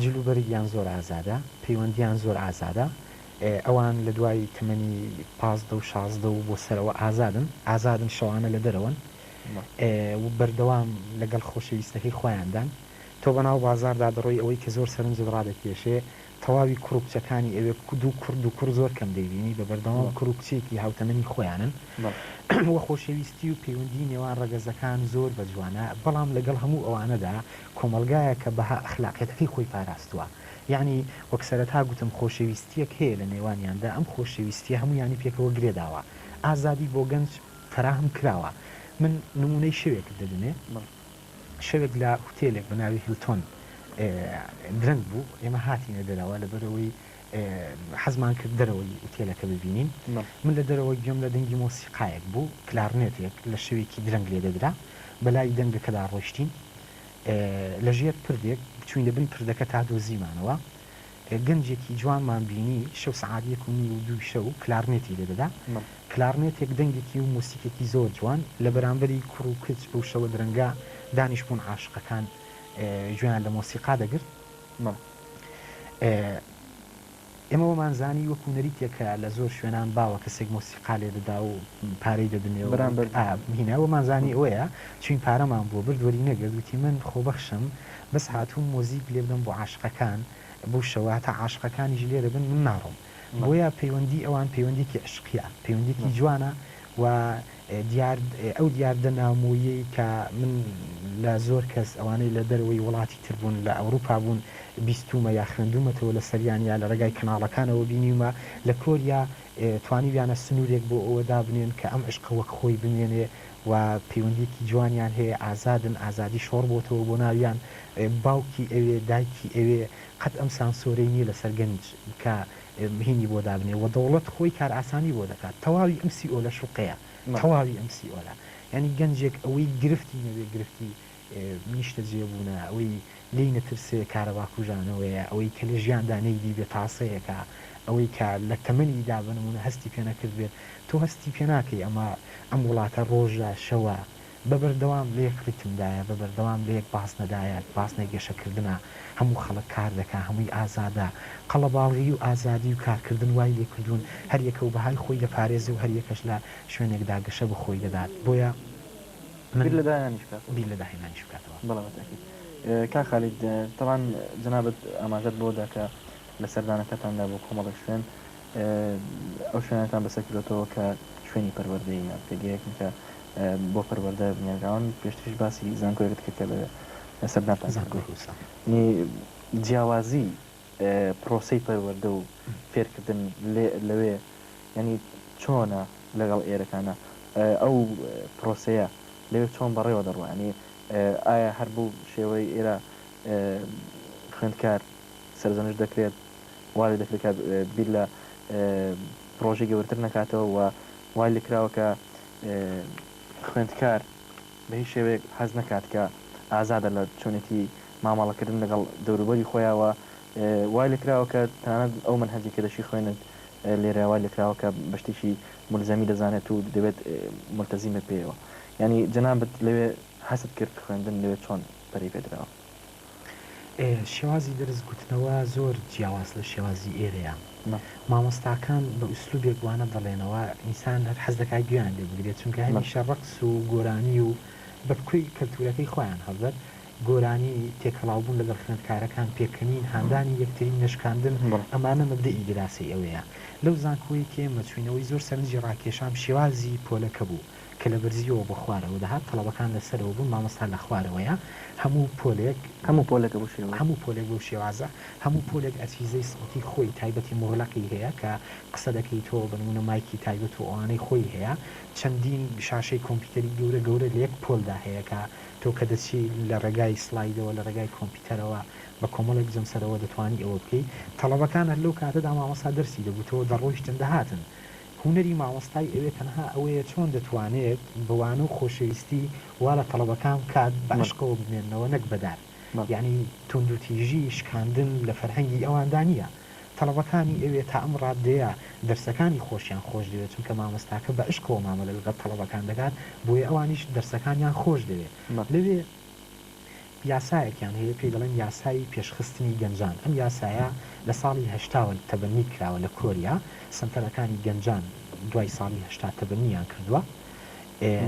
جل و بەرگیان زۆر ئازادە، پەیوەندیان زۆر ئازادە، ئەوان لە دوای تەمەنی 15 و 16 و بۆ سەرەوە ئازادن، ئازادن شەوانە لە دەرەوەن و بەردەوام لەگەڵ خۆشەویستەکەی خۆیاندان. تۆ بەناو بازاڕدا دەڕۆی ئەوەی کە زۆر سەرنجت ڕادەکێشێ تەواوی کوڕ و کچەکانی ئەوێ دوو کوڕ دوو کوڕ زۆر کەم دەیبینی بە بەردەوام کوڕ و کچێکی هاوتەمەنی خۆیانن وە خۆشەویستی و پەیوەندی نێوان ڕەگەزەکان زۆر بە جوانە بەڵام لەگەڵ هەموو ئەوانەدا کۆمەڵگایەکە بەها ئەخلاقیەتەکەی خۆی پاراستووە یەعنی وەک سەرەتا گوتم خۆشەویستیەک هەیە لە نێوانیاندا ئەم خۆشەویستیە هەموویانی پێکەوە گرێداوە ئازادی بۆ گەنج فەراهەم کراوە من نمونەی شەوێکت دەدەمێ. شەوێک لە هوتێلێک بە ناوی هیلتۆن درەنگ بوو ئێمە هاتینە دەرەوە لەبەرئەوەی حەزمان کرد دەرەوەی ئوتێلەکە ببینین من لە دەرەوە گوێم لە دەنگی مۆسیقایەک بوو کلارنێتێک لە شەوێکی درەنگ لێ دەدرا بەلای دەنگەکەدا ڕۆیشتین. لە ژێر پردێک چووینە بن پردەکە تا دۆزیمانەوە. گەنجێکی جوانمان بینی شەو سەعات یەک و نیو و دووی شەو کلارنێتی لێ دەدا. کلارنێتێک دەنگێکی و موسیکێکی زۆر جوان. لە بەرامبەری کوڕ و کچ ئەو شەوە درەنگە دانیشبوون عاشقەکان گوێیان لە مۆسیقا دەگرت. ئێمە وەمان زانی وەکو نەریتێک کە لە زۆر شوێنان باوە کەسێک مۆسیقا لێ دەدا و پارەی دەدنێ و بەرامبەر ئا هینا وەمان زانی ئەوەیە چوین پارەمان بۆ برد وەری نەگرت وتی من خۆبەخشم بەس هاتووم مۆزیک لێ بدەم بۆ عاشقەکان بەو شەوە هەتا عاشقەکانیش لێرە بن من ناڕۆم بۆیە پەیوەندی ئەوان پەیوەندیەکی عشقیە پەیوەندیەکی جوانە و دیار ئەو دیاردە نامۆیەی کە من لە زۆر کەس ئەوانەی لە دەرەوەی وڵاتی تر بوون لە ئەوروپا بوون بیستوومە یا خوێندوومەتەوە لەسەریان یا لە ڕێگای کەناڵەکانەوە بینیومە لە کۆریا توانیویانە سنوورێک بۆ ئەوە دابنێن کە ئەم عشقە وەک خۆی بمێنێ و پەیوەندیەکی جوانیان هەیە ئازادن ئازادی شۆڕ بۆتەوە بۆ ناویان باوکی ئەوێ دایکی ئەوێ قەت ئەم سانسۆرەی نیە لەسەر گەنج کە هینی بۆ دابنێ وە دەوڵەت خۆی کارئاسانی بۆ دەکات تەواوی ئەم سیئۆلە شوقەیە تەواوی ئەم سیئۆلە یانی گەنجێک ئەوەی گرفتی نەبێ گرفتی نیشتەجێ بوونە ئەوەی لێی نەترسێ کارەبا کوژانەوەیە ئەوەی کە لە ژیاندا نەیدیبێ تاسەیەکە ئەوەی کە لە تەمەنیدا بە نموونە هەستی پێ نەکردبێت تۆ هەستی پێ ناکەی ئەمە ئەم وڵاتە ڕۆژە شەوە بە بەردەوام لە یەک ڕیتمدایە، بە بەردەوام لە یەک بازنەدایە، بازنەی گەشەکردنە، هەموو خەڵک کار دەکا، هەمووی ئازادە، قەڵەباڵغی و ئازادی و کارکردن وای لێ کردوون هەر یەکە و بەهای خۆی دەپارێزێ و هەر یەکەش لە شوێنێکدا گەشە بە خۆی دەدات، بۆیە من بیر لە داهێنانیش بکاتەوە. بیر لە داهێنانیش بکاتەوە. بەڵێ بە تەئکید. کاک خالید، تەبعەن جەنابت ئاماژەت بەوە دا کە لە سەردانەکەتاندا بۆ کۆمەڵێک شوێن، ئەو شوێنانەتان بەسەر کردۆتەوە کە شوێنی پەروەردەیینە، پێگەیەکن کە بۆ پەروەردە بنیادراون، پێشتریش باسی زانکۆیەکت کرد کە لەوێ سەردانتان زانکۆی کردووە. هوسا. یانی جیاوازی پرۆسەی پەروەردە و فێرکردن لەوێ یانی چۆنە لەگەڵ ئێرەکانە؟ ئەو پرۆسەیە لەوێ چۆن بەڕێوە دەڕوا؟ یانی ئایا هەر بەو شێوەی ئێرە خوێندکار سەرزەنشت دەکرێت، وا لێ دەکرێت کە بیر لە پرۆژەی گەورەتر نەکاتەوە و وای لێ کراوە کە خوێندکار بە هیچ شێوەیەک حەز نەکات کە ئازادە لە چۆنێتی مامەڵەکردن لەگەڵ دەوروبەری خۆیا و وای لێ کراوە کە تەنانەت ئەو مەنهەجەی کە دەشیخوێنێت لێرە وای لێ کراوە کە بە شتێکی مولزەمی دەزانێت و دەبێت مولتەزیم بێت پێیەوە. یانی جەنابت لەوێ هەستت کرد خوێندن لەوێ چۆن پەرەی پێ دراوە؟ شێوازی دەرس گوتنەوە زۆر جیاواز لە شێوازی ئێرەیە. مامۆستاکان بە ئوسلوبێک وانە دەڵێنەوە ئینسان هەر حەز دەکات گوێیان لێ بگرێت چونکە هەمیشە ڕەقس و گۆرانی و بە کۆی کەلتورەکەی خۆیان هەڵبەت گۆرانی، تێکەڵاوبوون لەگەڵ خوێندکارەکان، پێکەنین، هاندانی یەکتری، نەشکاندن، ئەمانە مەبدەئی دیراسەی ئەوێیە. لەو زانکۆیەی کە ئێمە چووین ئەوەی زۆر سەرنجی ڕاکێشام شێوازی پۆلەکە بوو. کە لە بەرزییەوە بۆ خوارەوە دەهات، تەڵەبەکان لە سەرەوە بوون، مامۆستا لە خوارەوەیە، هەموو پۆلێک. هەموو پۆلێکە بەو شێوەیە. هەموو پۆلێک بەو شێوازە، هەموو پۆلێک ئەجهیزەی سەوتی خۆی تایبەتی موغلەقی هەیە کە قسە دەکەی تۆ بە نموونە مایکی تایبەت و ئەوانەی خۆی هەیە، چەندین شاشەی کۆمپیوتەری گەورە گەورە لە یەک پۆلدا هەیە کە تۆ کە دەچی لە ڕێگای سلایدەوە لە ڕێگای کۆمپیوتەرەوە بە کۆمەڵێک جەمسەرەوە دەتوانی ئەوە بکەی، تەڵەبەکان هەر لەو کاتەدا مامۆستا دەرسی دەگوتەوە دەڕۆیشتن دەهاتن. هونەری مامۆستای ئەوێ تەنها ئەوەیە چۆن دەتوانێت بە وانە و خۆشەویستی وا لە تەڵەبەکان بکات بە عەشقەوە بمێننەوە نەک بە دار. یەعنی توندوتیژی، شکاندن لە فەرهەنگی ئەواندا نییە. تەڵەبەکانی ئەوێ تا ئەم ڕاددەیە دەرسەکانی خۆشیان خۆش دەوێت چونکە مامۆستاکە بە عەشقەوە مامەلە لەگەڵ تەڵەبەکان دەکات بۆیە ئەوانیش دەرسەکانیان خۆش دەوێت. لەوێ. یاسایەکیان هەیە پێی دەڵێن یاسای پێشخستنی گەنجان، ئەم یاسایە لە ساڵی هەشتاوە تەبەنی کراوە لە کۆریا، سەنتەرەکانی گەنجان دوای ساڵی هەشتا تەبەنیان کردووە،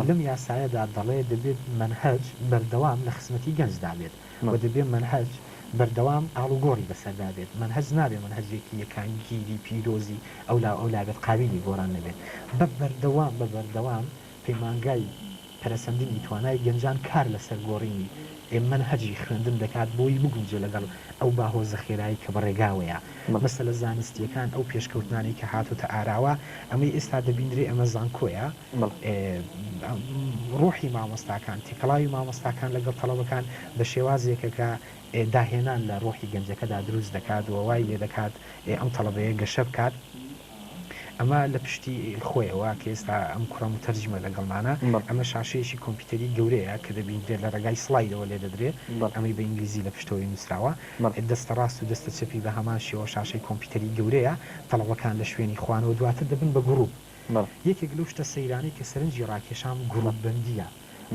لەم یاسایەدا دەڵێ دەبێت مەنهەج بەردەوام لە خزمەتی گەنجدا بێت و دەبێ مەنهەج بەردەوام ئاڵوگۆڕی بەسەردا بێت، مەنهەج نابێ مەنهەجێکی یەکانگیری پیرۆزی ئەولاو ئەولا بێت قابیلی گۆڕان نەبێت، بە بەردەوام بە بەردەوام پەیمانگای پەرەسەندنی توانای گەنجان کار لەسەر گۆڕینی مەنهەجی خوێندن دەکات بۆی بگونجێ لەگەڵ ئەو باهۆزە خێرایەی کە بەڕێگاوەیە. مەسەلە زانستییەکان، ئەو پێشکەوتنانەی کە هاتۆتە ئاراوە، ئەمەی ئێستا دەبیندرێ ئەمە زانکۆیە، ڕۆحی مامۆستاکان، تێکەڵاوی مامۆستاکان لەگەڵ تەڵەبەکان بە شێوازێکە کە داهێنان لە ڕۆحی گەنجەکەدا دروست دەکات و وای لێدەکات ئەم تەڵەبەیە گەشە بکات. ئەمە لە پشتی خۆیەوە کە ئێستا ئەم کوڕە موتەرجیمە لەگەڵمانە، ئەمە شاشەیەکی کۆمپیوتەری گەورەیە کە دەبیندرێت لە ڕێگای سڵایدەوە لێدەدرێ، ئەمەی بە ئینگلیزی لە پشتەوەی نووسراوە. دەستە ڕاست و دەستە چەپی بە هەمان شێوە شاشەی کۆمپیوتەری گەورەیە، تەڵەبەکان لە شوێنی خوانەوە دواتر دەبن بە گرووپ. یەکێک لەو شتە سەیرانەی کە سەرنجی ڕاکێشام گرووپبەندییە.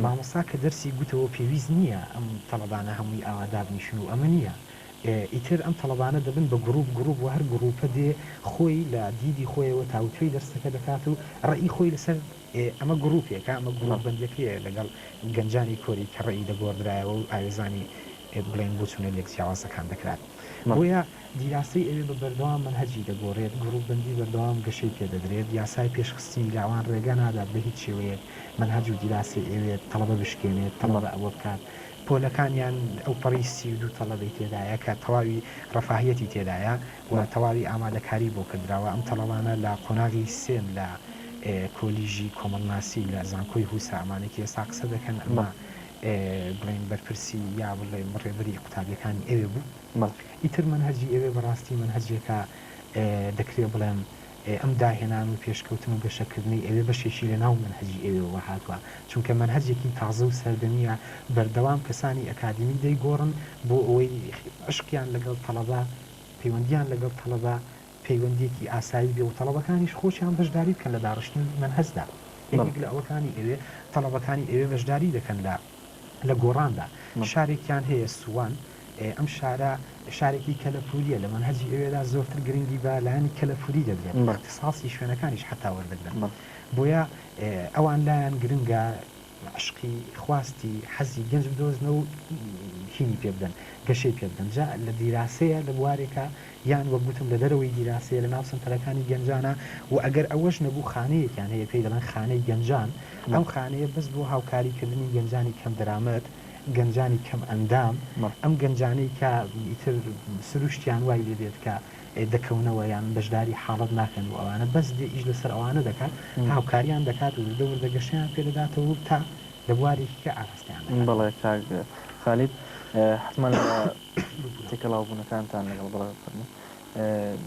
مامۆستا کە دەرسی گوتەوە پێویست نییە ئەم تەڵەبانە هەمووی ئاوا دابنیشن و ئەمە نییە. ئیتر ئەم تەڵەبانە دەبن بە گرووپ گرووپ و هەر گرووپە دێ خۆی لە دیدی خۆیەوە تاوتوێی دەرسەکە دەکات و ڕەئی خۆی لەسەر ئەمە گرووپێکە، ئەمە گرووپبەندیەکەیە لەگەڵ گەنجانی کۆری کە ڕەئی دەگۆڕدرایەوە و ئاوێزانی بڵێین بۆچوونە لێک جیاوازەکان دەکرا. بۆیە دیراسەی ئەوێ بە بەردەوام مەنهەجی دەگۆڕێت، گرووپبەندی بەردەوام گەشەی پێ دەدرێت، یاسای پێشخستنی لاوان ڕێگا نادات بە هیچ شێوەیەک مەنهەج و دیراسەی ئەوێ تەڵەبە بشکێنێت، تەڵەبە ئەوە بکات. پۆلەکانیان ئەوپەڕی 32 تەڵەبەی تێدایە کە تەواوی ڕەفاهیەتی تێدایە و تەواوی ئامادەکاری بۆ کردراوە. ئەم تەڵەبانە لە قۆناغی سێن لە کۆلیژی کۆمەڵناسی لە زانکۆی هوسا ئەمانەی کە ئێستا قسە دەکەن ئەمە بڵێین بەرپرسی یا بڵێین ڕێبەری قوتابیەکانی ئەوێ بوو. ئیتر مەنهەجی ئەوێ بەڕاستی مەنهەجێکە دەکرێ بڵێم ئەم داهێنان و پێشکەوتن و گەشەکردنەی ئەوێ بەشێکی لە ناو مەنهەجی ئەوێوە هاتووە، چونکە مەنهەجێکی تازە و سەردەمییە، بەردەوام کەسانی ئەکادیمی دەیگۆڕن بۆ ئەوەی عەشقیان لەگەڵ تەڵەبە، پەیوەندییان لەگەڵ تەڵەبە پەیوەندییەکی ئاسایی بێ و تەڵەبەکانیش خۆشیان بەشداری بکەن لە داڕشتنی مەنهەجدا. یەکێک لە ئەوەکانی ئەوێ تەڵەبەکانی ئەوێ بەشداری دەکەن لە لە گۆڕاندا. شارێکیان هەیە سووان، ئەم شارە شارێکی کەلەپوورییە، لە مەنهەجی ئەوێدا زۆرتر گرنگی بە لایەنی کەلەپووری دەدرێت، ئیختیساسی شوێنەکانیش حەتا وەردەگرن. بۆیە ئەوان لایان گرنگە عەشقی، خواستی، حەزی گەنج بدۆزنەوە و هینی پێ بدەن، گەشەی پێ بدەن. جا لە دیراسەیە لە بوارێکا یان وەک گوتم لە دەرەوەی دیراسەیە لە ناو سەنتەرەکانی گەنجانە و ئەگەر ئەوەش نەبوو خانەیەکیان هەیە پێی دەڵێن خانەی گەنجان، ئەم خانەیە بەس بۆ هاوکاریکردنی گەنجانی کەمدەرامەت، گەنجانی کەم ئەندام، ئەم گەنجانەی کە ئیتر سروشتیان وای لێ دێت کە دەکەونەوە یان بەشداری حاڵەت ناکەن و ئەوانە بەس دێ ئیش لەسەر ئەوانە دەکات، هاوکاریان دەکات و وردە وردە گەشەیان پێ دەداتەوە و تا لە بوارێکی کە ئاراستەیان دەکات. بەڵێ کاک خالید حەتمەن لە تێکەڵاوبوونەکانتان لەگەڵ بەڵێ فەرموو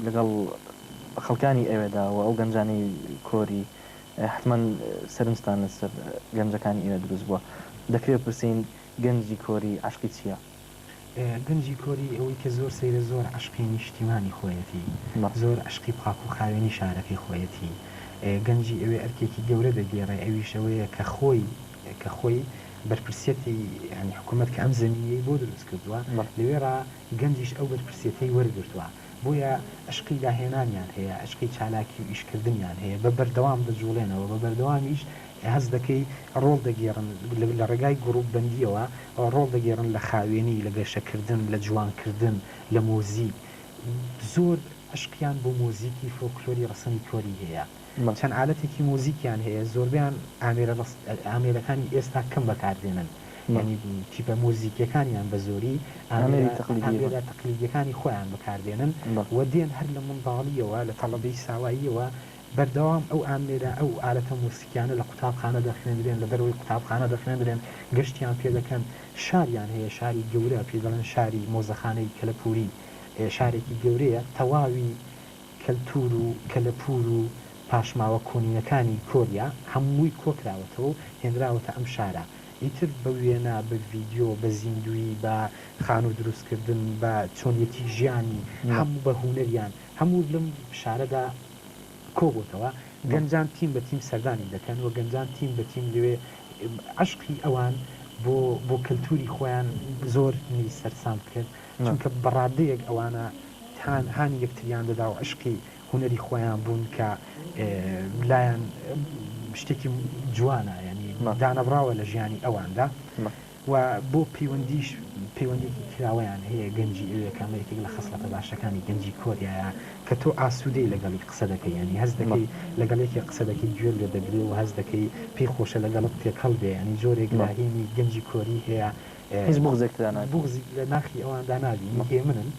لەگەڵ خەڵکانی ئەوێدا و ئەو گەنجانەی کۆری حەتمەن سەرنجتان لەسەر گەنجەکانی ئێوە دروست بووە. دەکرێ بپرسین گەنجی کۆری عەشقی چییە؟ گەنجی کۆری ئەوەی کە زۆر سەیرە زۆر عەشقی نیشتیمانی خۆیەتی، زۆر عەشقی پاک و خاوێنی شارەکەی خۆیەتی. گەنجی ئەوێ ئەرکێکی گەورە دەگێڕێ ئەویش ئەوەیە کە خۆی کە خۆی بەرپرسیەتی یانی حکوومەت کە ئەم زەمینەی بۆ دروست کردووە لەوێڕا گەنجیش ئەو بەرپرسیەتەی وەرگرتووە. بۆیە عەشقی داهێنانیان هەیە، عەشقی چالاکی و ئیشکردنیان هەیە، بە بەردەوام دەجوڵێنەوە، بە بەردەوامیش هەست دەکەی ڕۆڵ دەگێڕن لە ڕێگای گروپبەندییەوە ڕۆڵ دەگێڕن لە خاوێنی، لە گەشەکردن، لە جوانکردن، لە مۆزیک. زۆر عەشقیان بۆ مۆزیکی فۆلکلۆری ڕەسەنی کۆری هەیە. چەند ئالەتێکی مۆزیکیان هەیە، زۆربەیان ئامێرە ئامێرەکانی ئێستا کەم بەکاردێنن، یانی تیپە مۆزیکیەکانیان بە زۆری ئامێرە تەقلیدیەکانی خۆیان بەکاردێنن و دێن هەر لە منداڵیەوە لە تەڵەبەی ساواییەوە بەردەوام ئەو ئامێرە ئەو ئالەتە مۆسیکیانە لە قوتابخانە دەخوێندرێن، لە دەرەوەی قوتابخانە دەخوێندرێن، گەشتیان پێدەکەن، شاریان هەیە شاری گەورە پێی دەڵێن شاری مۆزەخانەی کەلەپوری شارێکی گەورەیە تەواوی کەلتور و کەلەپور و پاشماوە کۆنینەکانی کۆریا هەمووی کۆکراوەتەوە و هێنراوەتە ئەم شارە. ئیتر بە وێنە، بە ڤیدیۆ، بە زیندوویی، بە خانوو دروستکردن، بە چۆنیەتی ژیانی، هەموو بە هونەریان، هەموو لەم شارەدا کۆبۆتەوە. گەنجان تیم بە تیم سەردانی دەکەن و گەنجان تیم بە تیم لەوێ عەشقی ئەوان بۆ بۆ کەلتوری خۆیان زۆر منی سەرسام کرد. چونکە بە ڕادەیەک ئەوانە هان هانی یەکتریان دەدا و عەشقی هونەری خۆیان بوون کە لایان شتێکی جوانە یانی دانەبڕاوە لە ژیانی ئەواندا و بۆ پەیوەندیش پەیوەندیکی کراوەیان هەیە گەنجی ئەوێ کە ئەمە یەکێک لە خەسڵەتە باشەکانی گەنجی کۆریایە کە تۆ ئاسوودەی لەگەڵی قسە دەکەی یانی هەست دەکەی لەگەڵ یەکێک قسە دەکەی گوێت لێ دەگرێ و هەست دەکەی پێی خۆشە لەگەڵت تێکەڵ بێ یانی جۆرێک لە هینی گەنجی کۆری هەیە هیچ بوغزێک تێدا نابینی. بوغزی لە ناخی ئەواندا نابینی هێمنن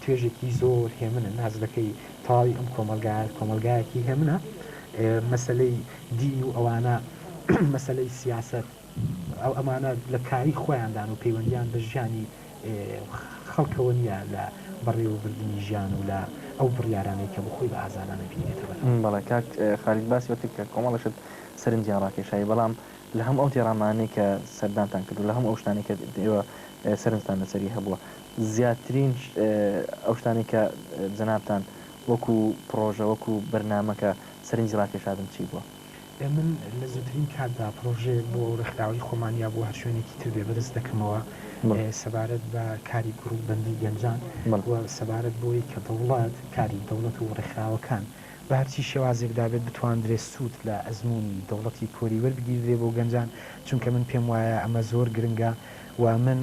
توێژێکی زۆر هێمنن هەست دەکەی تەواوی ئەم کۆمەڵگایە کۆمەڵگایەکی هێمنە مەسەلەی دین و ئەوانە مەسەلەی سیاسەت ئەو ئەمانە لە کاری خۆیاندان و پەیوەندیان بە ژیانی. خەڵکەوە نییە لە بەڕێوەبردنی ژیان و لە ئەو بڕیارانەی کە بۆ خۆی بە ئازادانە بینێتە بەرەوە. بەڵێ کاک خالید باسی ئەوەت کرد کە کۆمەڵێک شت سەرنجیان ڕاکێشاوی بەڵام لە هەموو ئەو تێڕامانەی کە سەردانتان کرد و لە هەموو ئەو شتانەی کە ئێوە سەرنجتان لەسەری هەبووە زیاترین ئەو شتانەی کە جەنابتان وەکو پڕۆژە وەکو بەرنامە کە سەرنجی ڕاکێشابن چی بووە؟ من لە زووترین کاتدا پڕۆژەیەک بۆ ڕێکخراوەی خۆمان یا بۆ هەر شوێنێکی تر بێ بەرز دەکەمەوە سەبارەت بە کاری گرووپبەندی گەنجان و سەبارەت بەوەی کە دەوڵەت، کاری دەوڵەت و ڕێکخراوەکان بە هەرچی شێوازێکدا بێت بتواندرێ سوود لە ئەزموونی دەوڵەتی کۆری وەربگیردرێ بۆ گەنجان، چونکە من پێم وایە ئەمە زۆر گرنگە و من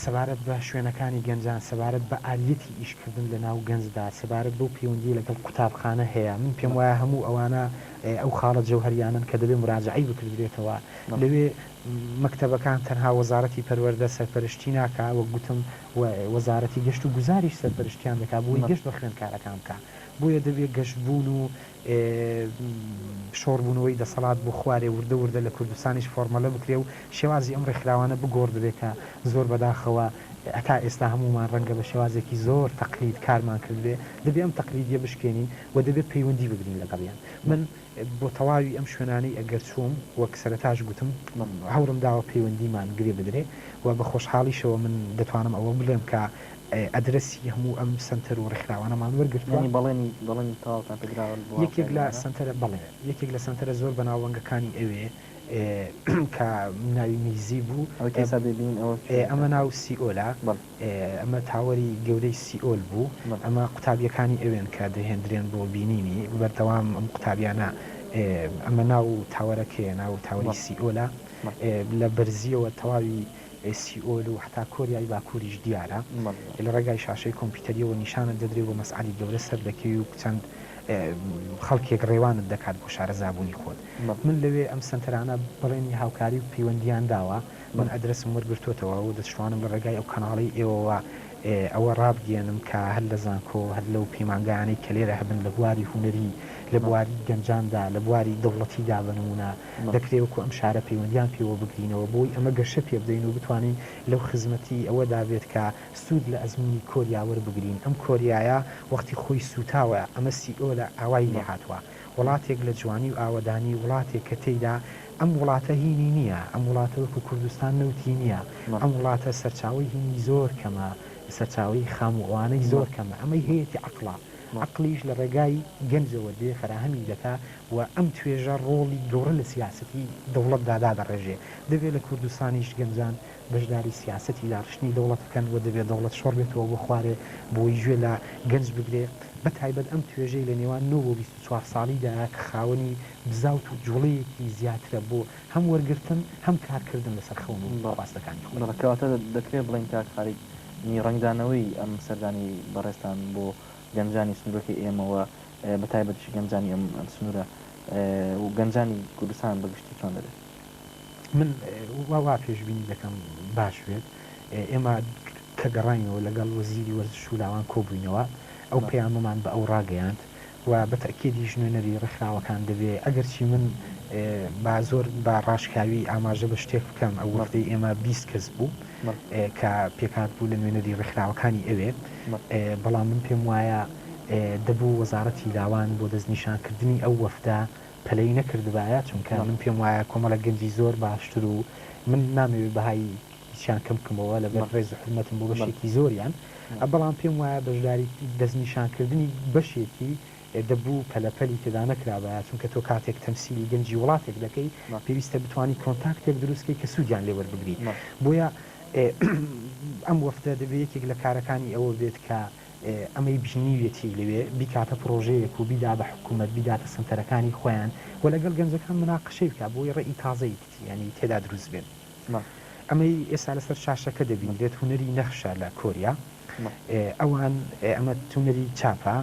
سەبارەت بە شوێنەکانی گەنجان، سەبارەت بە ئالیەتی ئیشکردن لە ناو گەنجدا، سەبارەت بەو پەیوەندیەی لەگەڵ قوتابخانە هەیە، من پێم وایە هەموو ئەوانە ئەو خاڵە جەوهەریانەن کە دەبێ موراجەعەی بکردرێتەوە. لەوێ مەکتەبەکان تەنها وەزارەتی پەروەردە سەرپەرشتی ناکا، وەک گوتم وەزارەتی گەشت و گوزاریش سەرپەرشتیان دەکا بۆی گەشت بە خوێندکارەکان بکا. بۆیە دەبێ گەشتبوون و شۆڕبوونەوەی دەسەڵات بۆ خوارێ وردە وردە لە کوردستانیش فۆرمەلە بکرێ و شێوازی ئەم ڕێکخراوانە بگۆڕدرێ کە زۆر بەداخەوە هەتا ئێستا هەموومان ڕەنگە بە شێوازێکی زۆر تەقلید کارمان کردبێ دەبێ ئەم تەقلیدیە بشکێنین و دەبێ پەیوەندی بگرین لەگەڵیان من بۆ تەواوی ئەم شوێنانەی ئەگەر چووم وەک سەرەتاش گوتم هەوڵم داوە پەیوەندیمان گرێ بدرێ و بە خۆشحاڵیشەوە من دەتوانم ئەوە بڵێم کە ئەدرەسی هەموو ئەم سەنتەر و ڕێکخراوانەمان وەرگرتووە. یانی بەڵێنی بەڵێنی تەواوتان پێ دراوە بۆ یەکێک لە هاوکارییانە؟ سەنتەرە بەڵێ یەکێک لە سەنتەرە زۆر بەناوبانگەکانی ئەوێ کە ناوی میزی بوو ئەوەی کە ئێستا دەیبینین ئەوە کوێیە ئەمە کاک ناو خالید؟ سیئۆلە بەڵێ. ئەمە تاوەری گەورەی سیئۆل بوو بەڵێ. ئەمە قوتابییەکانی ئەوێن کە دەهێندرێن بۆ بینینی بەردەوام ئەم قوتابیانە ئەمە ناو تاوەرەکەیە ناو تاوەری بەڵێ. سیئۆلە بەڵێ. لە بەرزییەوە تەواوی سیئۆل و هەتا کۆریای باکووریش دیارە. لە ڕێگای شاشەی کۆمپیوتەرییەوە نیشانت دەدرێ و بە مەسعەدی گەورە سەردەکەوی و چەند خەڵکێک ڕێوانت دەکات بۆ شارەزابوونی خۆت. من لەوێ ئەم سەنتەرانە بەڵێنی هاوکاری و پەیوەندییان داوە، من ئەدرەسم وەرگرتۆتەوە و دەشتوانم لە ڕێگای ئەو کەناڵەی ئێوەوە ئەوە ڕابگەیەنم کە هەر لە زانکۆ، هەر لەو پەیمانگایانەی کە لێرە هەبن لە بواری هونەری، لە بواری گەنجاندا، لە بواری دەوڵەتیدا بە نموونە، دەکرێ وەکو ئەم شارە پەیوەندیان پێوە بگرینەوە بۆی ئەمە گەشە پێ بدەین و بتوانین لەو خزمەتی ئەوەدا بێت کە سوود لە ئەزموونی کۆریا وەربگرین. ئەم کۆریایە وەختی خۆی سووتاوە، ئەمە سیئۆلە ئاوای لێ هاتووە. وڵاتێک لە جوانی و ئاوەدانی، وڵاتێک کە تێیدا ئەم وڵاتە هینی نییە، ئەم وڵاتە وەکو کوردستان نەوتی نییە، ئەم وڵاتە سەرچاوەی هینی زۆر کەمە، سەرچاوەی خام و ئەوانەی زۆر کەمە، ئەمەی هەیەتی عەقڵە، عەقڵیش لە ڕێگای گەنجەوە دێ فەراهەمی دەکا و ئەم توێژە ڕۆڵی گەوڕە لە سیاسەتی دەوڵەتدا دادەڕێژێ. دەبێ لە کوردستانیش گەنجان بەشداری سیاسەتی داڕشتنی دەوڵەت بکەن و دەبێ دەوڵەت شۆڕ بێتەوە بۆ خوارێ بۆی گوێ لە گەنج بگرێ بە تایبەت ئەم توێژەی لە نێوان نۆ بۆ 24 ساڵیدایە کە خاوەنی بزاوت و جوڵەیەکی زیاترە بۆ هەم وەرگرتن هەم کارکردن لەسەر خەون و خواستەکانی خۆی. بەڵێ کەواتە دەکرێ بڵێین کاک خالید نی ڕەنگدانەوەی ئەم سەردانی بەڕێزتان بۆ گەنجانی سنوورەکەی ئێمە و بە تایبەتیش گەنجانی ئەم سنوورە و گەنجانی کوردستان بە گشتی چۆن دەبێت؟ من وا وا پێشبینی دەکەم باش بێت. ئێمە کە گەڕاینەوە لەگەڵ وەزیری وەرزش و لاوان کۆبووینەوە، ئەو پەیامەمان بە ئەو ڕاگەیاند و بە تەئکیدیش نوێنەری ڕێکخراوەکان دەبێ، ئەگەرچی من با زۆر بە ڕاشکاوی ئاماژە بە شتێک بکەم، ئەو وەفدەی ئێمە 20 کەس بوو کە پێکهات بوو لە نوێنەری ڕێکخراوەکانی ئەوێ، بەڵام من پێم وایە دەبوو وەزارەتی لاوان بۆ دەستنیشانکردنی ئەو وەفدە پەلەی نەکردبایە، چونکە من پێم وایە کۆمەڵێک گەنجی زۆر باشتر و من نامەوێ بەهای هیچیان کەم بکەمەوە لەبەر ڕێز و حورمەتم بۆ بەشێکی زۆریان، بەڵام پێم وایە بەشداری دەستنیشانکردنی بەشێکی دەبوو پەلەپەلی تێدا نەکرابایە، چونکە تۆ کاتێک تەمسیلی گەنجی وڵاتێک دەکەی پێویستە بتوانی کۆنتاکتێک دروست کەی کە سوودیان لێ وەربگری، بۆیە ئەم وەفدە دەبێ یەکێک لە کارەکانی ئەوە بێت کە ئەمەی بینیویەتی لەوێ بیکاتە پڕۆژەیەک و بیدا بە حکوومەت، بیداتە سەنتەرەکانی خۆیان و لەگەڵ گەنجەکان موناقەشەی بکا بۆی ڕێی تازەی یانی تێدا دروست بێت. ئەمەی ئێستا لەسەر شاشەکە دەبینرێت هونەری نەخشە لە کۆریا. ئەوان ئەمە هونەری چاپە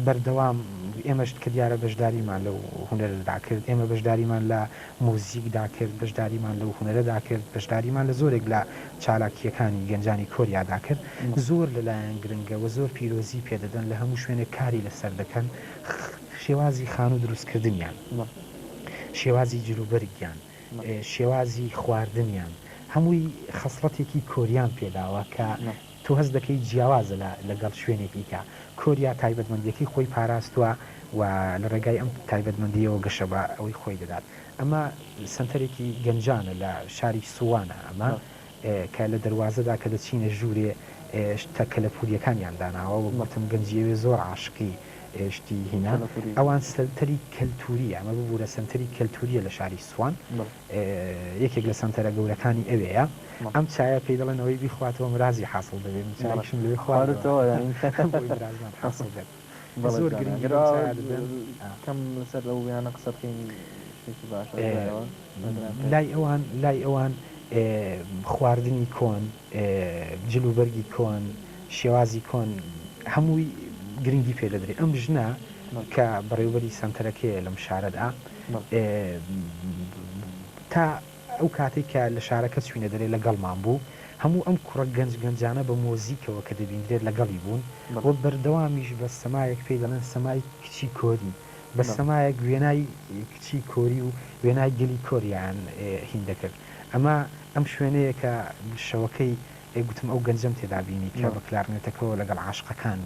بەردەوام ئێمەش کە دیارە بەشداریمان لەو هونەرەدا کرد، ئێمە بەشداریمان لە موزیکدا کرد، بەشداریمان لەو هونەرەدا کرد، بەشداریمان لە زۆرێک لە چالاکییەکانی گەنجانی کۆریادا کرد، زۆر لەلایان گرنگە و زۆر پیرۆزی پێ دەدەن، لە هەموو شوێنێک کاری لەسەر دەکەن، شێوازی خانوو دروستکردنیان، شێوازی جلوبەرگیان، شێوازی خواردنیان. هەمووی خەسڵەتێکی کۆریان پێداوە کە تۆ هەست دەکەی جیاوازە لە لەگەڵ شوێنێکی کە کۆریا تایبەتمەندیەکەی خۆی پاراستوە و لە ڕێگای ئەم تایبەتمەندیەوە گەشە بە ئەوەی خۆی دەدات. ئەمە سەنتەرێکی گەنجانە لە شاری سووانە ئەمە کە لە دەروازەدا کە دەچینە ژوورێ شتە کەلەپوورییەکانیان داناوە، وەک گوتم گەنجی ئەوێ زۆر عاشقی شتی هینا، ئەوان سەنتەری کەلتوورییە، ئەمە ببوورە سەنتەری کەلتوورییە لە شاری سووان، یەکێک لە سەنتەرە گەورەکانی ئەوێیە. ئەم چایە پێی دەڵێن ئەوەی بیخواتەوە مرازی حاسڵ دەبێ، من چایەکیشم لەوێ خواردەوە بۆی مرازمان حاسڵ بێت. بەڵێ زۆر جوانە گرنگی گەر بەم ئاوا چایە دەدەن. کەم لەسەر ئەو وێنانە قسە بکەین شتێکی باشە دوایەوە بەدران خێر. لای ئەوان لای ئەوان خواردنی کۆن، جل و بەرگی کۆن، شێوازی کۆن هەمووی گرنگی پێ دەدرێ. ئەم ژنە کە بەڕێوبەری سەنتەرەکەیە لەم شارەدا تا ئەو کاتەی کە لە شارەکە چووینە دەرێ لەگەڵمان بوو، هەموو ئەم کوڕە گەنج گەنجانە بە مۆزیکەوە کە دەبیندرێت لەگەڵی بوون و بەردەوامیش بە سەمایەک پێی دەڵێن سەمای کچی کۆری، بە سەمایەک وێنای کچی کۆری و وێنای گەلی کۆریایان هین دەکرد. ئەمە ئەم شوێنەیە کە شەوەکەی گوتم ئەو گەنجەم تێدا بینی کە بە کلارنێتەکەوە لەگەڵ عاشقەکان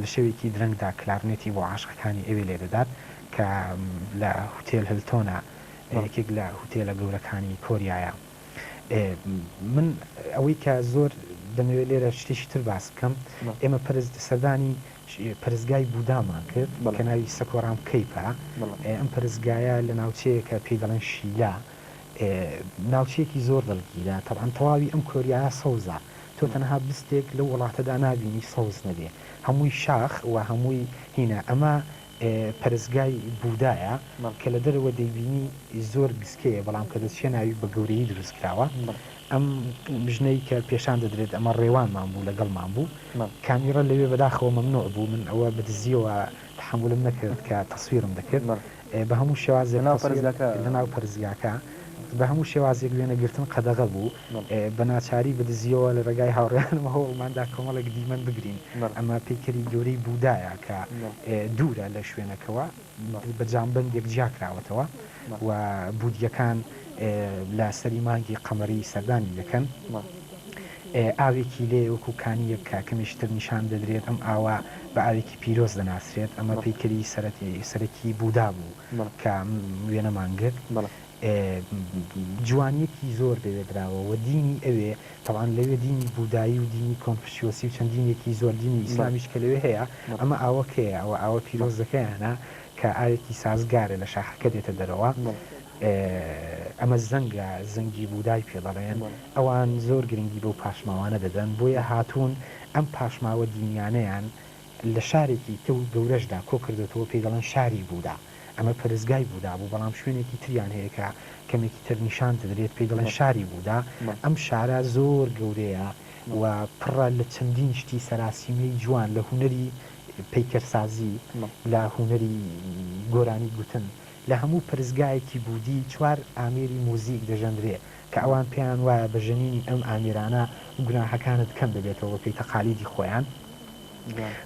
لە شەوێکی درەنگدا کلارنێتی بۆ عاشقەکانی ئەوێ لێدەدات کە لە هوتێل هلتۆنە یەکێک لە هوتێلە گەورەکانی کۆریایە. من ئەوەی کە زۆر دەمەوێت لێرە شتێکی تر باس بکەم، ئێمە سەردانی پەرستگای بودامان کرد کە ناوی سەکۆرام کەیپە. ئەم پەرستگایە لە ناوچەیەکە پێی دەڵێن شیلا، ناوچەیەکی زۆر دڵگیرە. تەبعەن تەواوی ئەم کۆریایە سەوزە، تۆ تەنها بستێک لەو وڵاتەدا نابینی سەوز نەبێ، هەمووی شاخ و هەمووی هینە. ئەمە پەرستگای بودایە کە لە دەرەوە دەیبینی زۆر گسکەیە بەڵام کە دەچیە ناوی بە گەورەیی دروست کراوە ئەم ژنەی کە پێشان دەدرێت ئەمە ڕێوانمان بوو لەگەڵمان بوو کامیڕە لەوێ بەداخەوە مەمنوع بوو من ئەوە بە دزیەوە تەحەمولم نەکرد کە تەسویرم دەکرد بە هەموو شێوازێک تەسویر لەناو پەرستگاکە بە هەموو شێوازێک وێنەگرتن قەدەغە بوو، بە ناچاری بە دزییەوە لە ڕێگای هاوڕێیانمەوە هەوڵمان دا کۆمەڵێک دیمەن بگرین. ئەمە پەیکەری گەورەی بودایە کە دوورە لە شوێنەکەوە، بە جامبەندێک جیا کراوەتەوە و بودییەکان لە سەری مانگی قەمەری سەردانی دەکەن. ئاوێکی لێیە وەکوو کانییەک کە کەمێکی تر نیشان دەدرێت، ئەم ئاوە بە ئاوێکی پیرۆز دەناسرێت. ئەمە پەیکەری سەرەکی بودا بوو کە وێنەمان گرت. جوانیەکی زۆر لەوێ دراوە و دینی ئەوێ تەبعەن لەوێ دینی بودایی و دینی کۆنفشیۆسی و چەند دینێکی زۆر دینی ئیسلامیش کە لەوێ هەیە ئەمە ئاوەکەیە ئەوە ئاوە پیرۆزەکەیانە کە ئاوێکی سازگارە لە شاخەکە دێتە دەرەوە ئەمە زەنگە زەنگی بودای پێ دەڵێن ئەوان زۆر گرنگی بەو پاشماوانە دەدەن بۆیە هاتوون ئەم پاشماوە دینیانەیان لە شارێکی تر گەورەشدا کۆکردۆتەوە پێی دەڵێن شاری بودا ئەمە پەرستگای بودا بوو، بەڵام شوێنێکی تریان هەیە کە کەمێکی تر نیشان دەدرێت پێی دەڵێن شاری بودا، ئەم شارە زۆر گەورەیە و پڕە لە چەندین شتی سەراسیمەی جوان لە هونەری پەیکەرسازی، لە هونەری گۆرانی گوتن، لە هەموو پەرستگایەکی بودی چوار ئامێری موزیک دەژەندرێ کە ئەوان پێیان وایە بە ژەنینی ئەم ئامێرانە گوناهەکانت کەم دەبێتەوە بەپێی تەقالیدی خۆیان.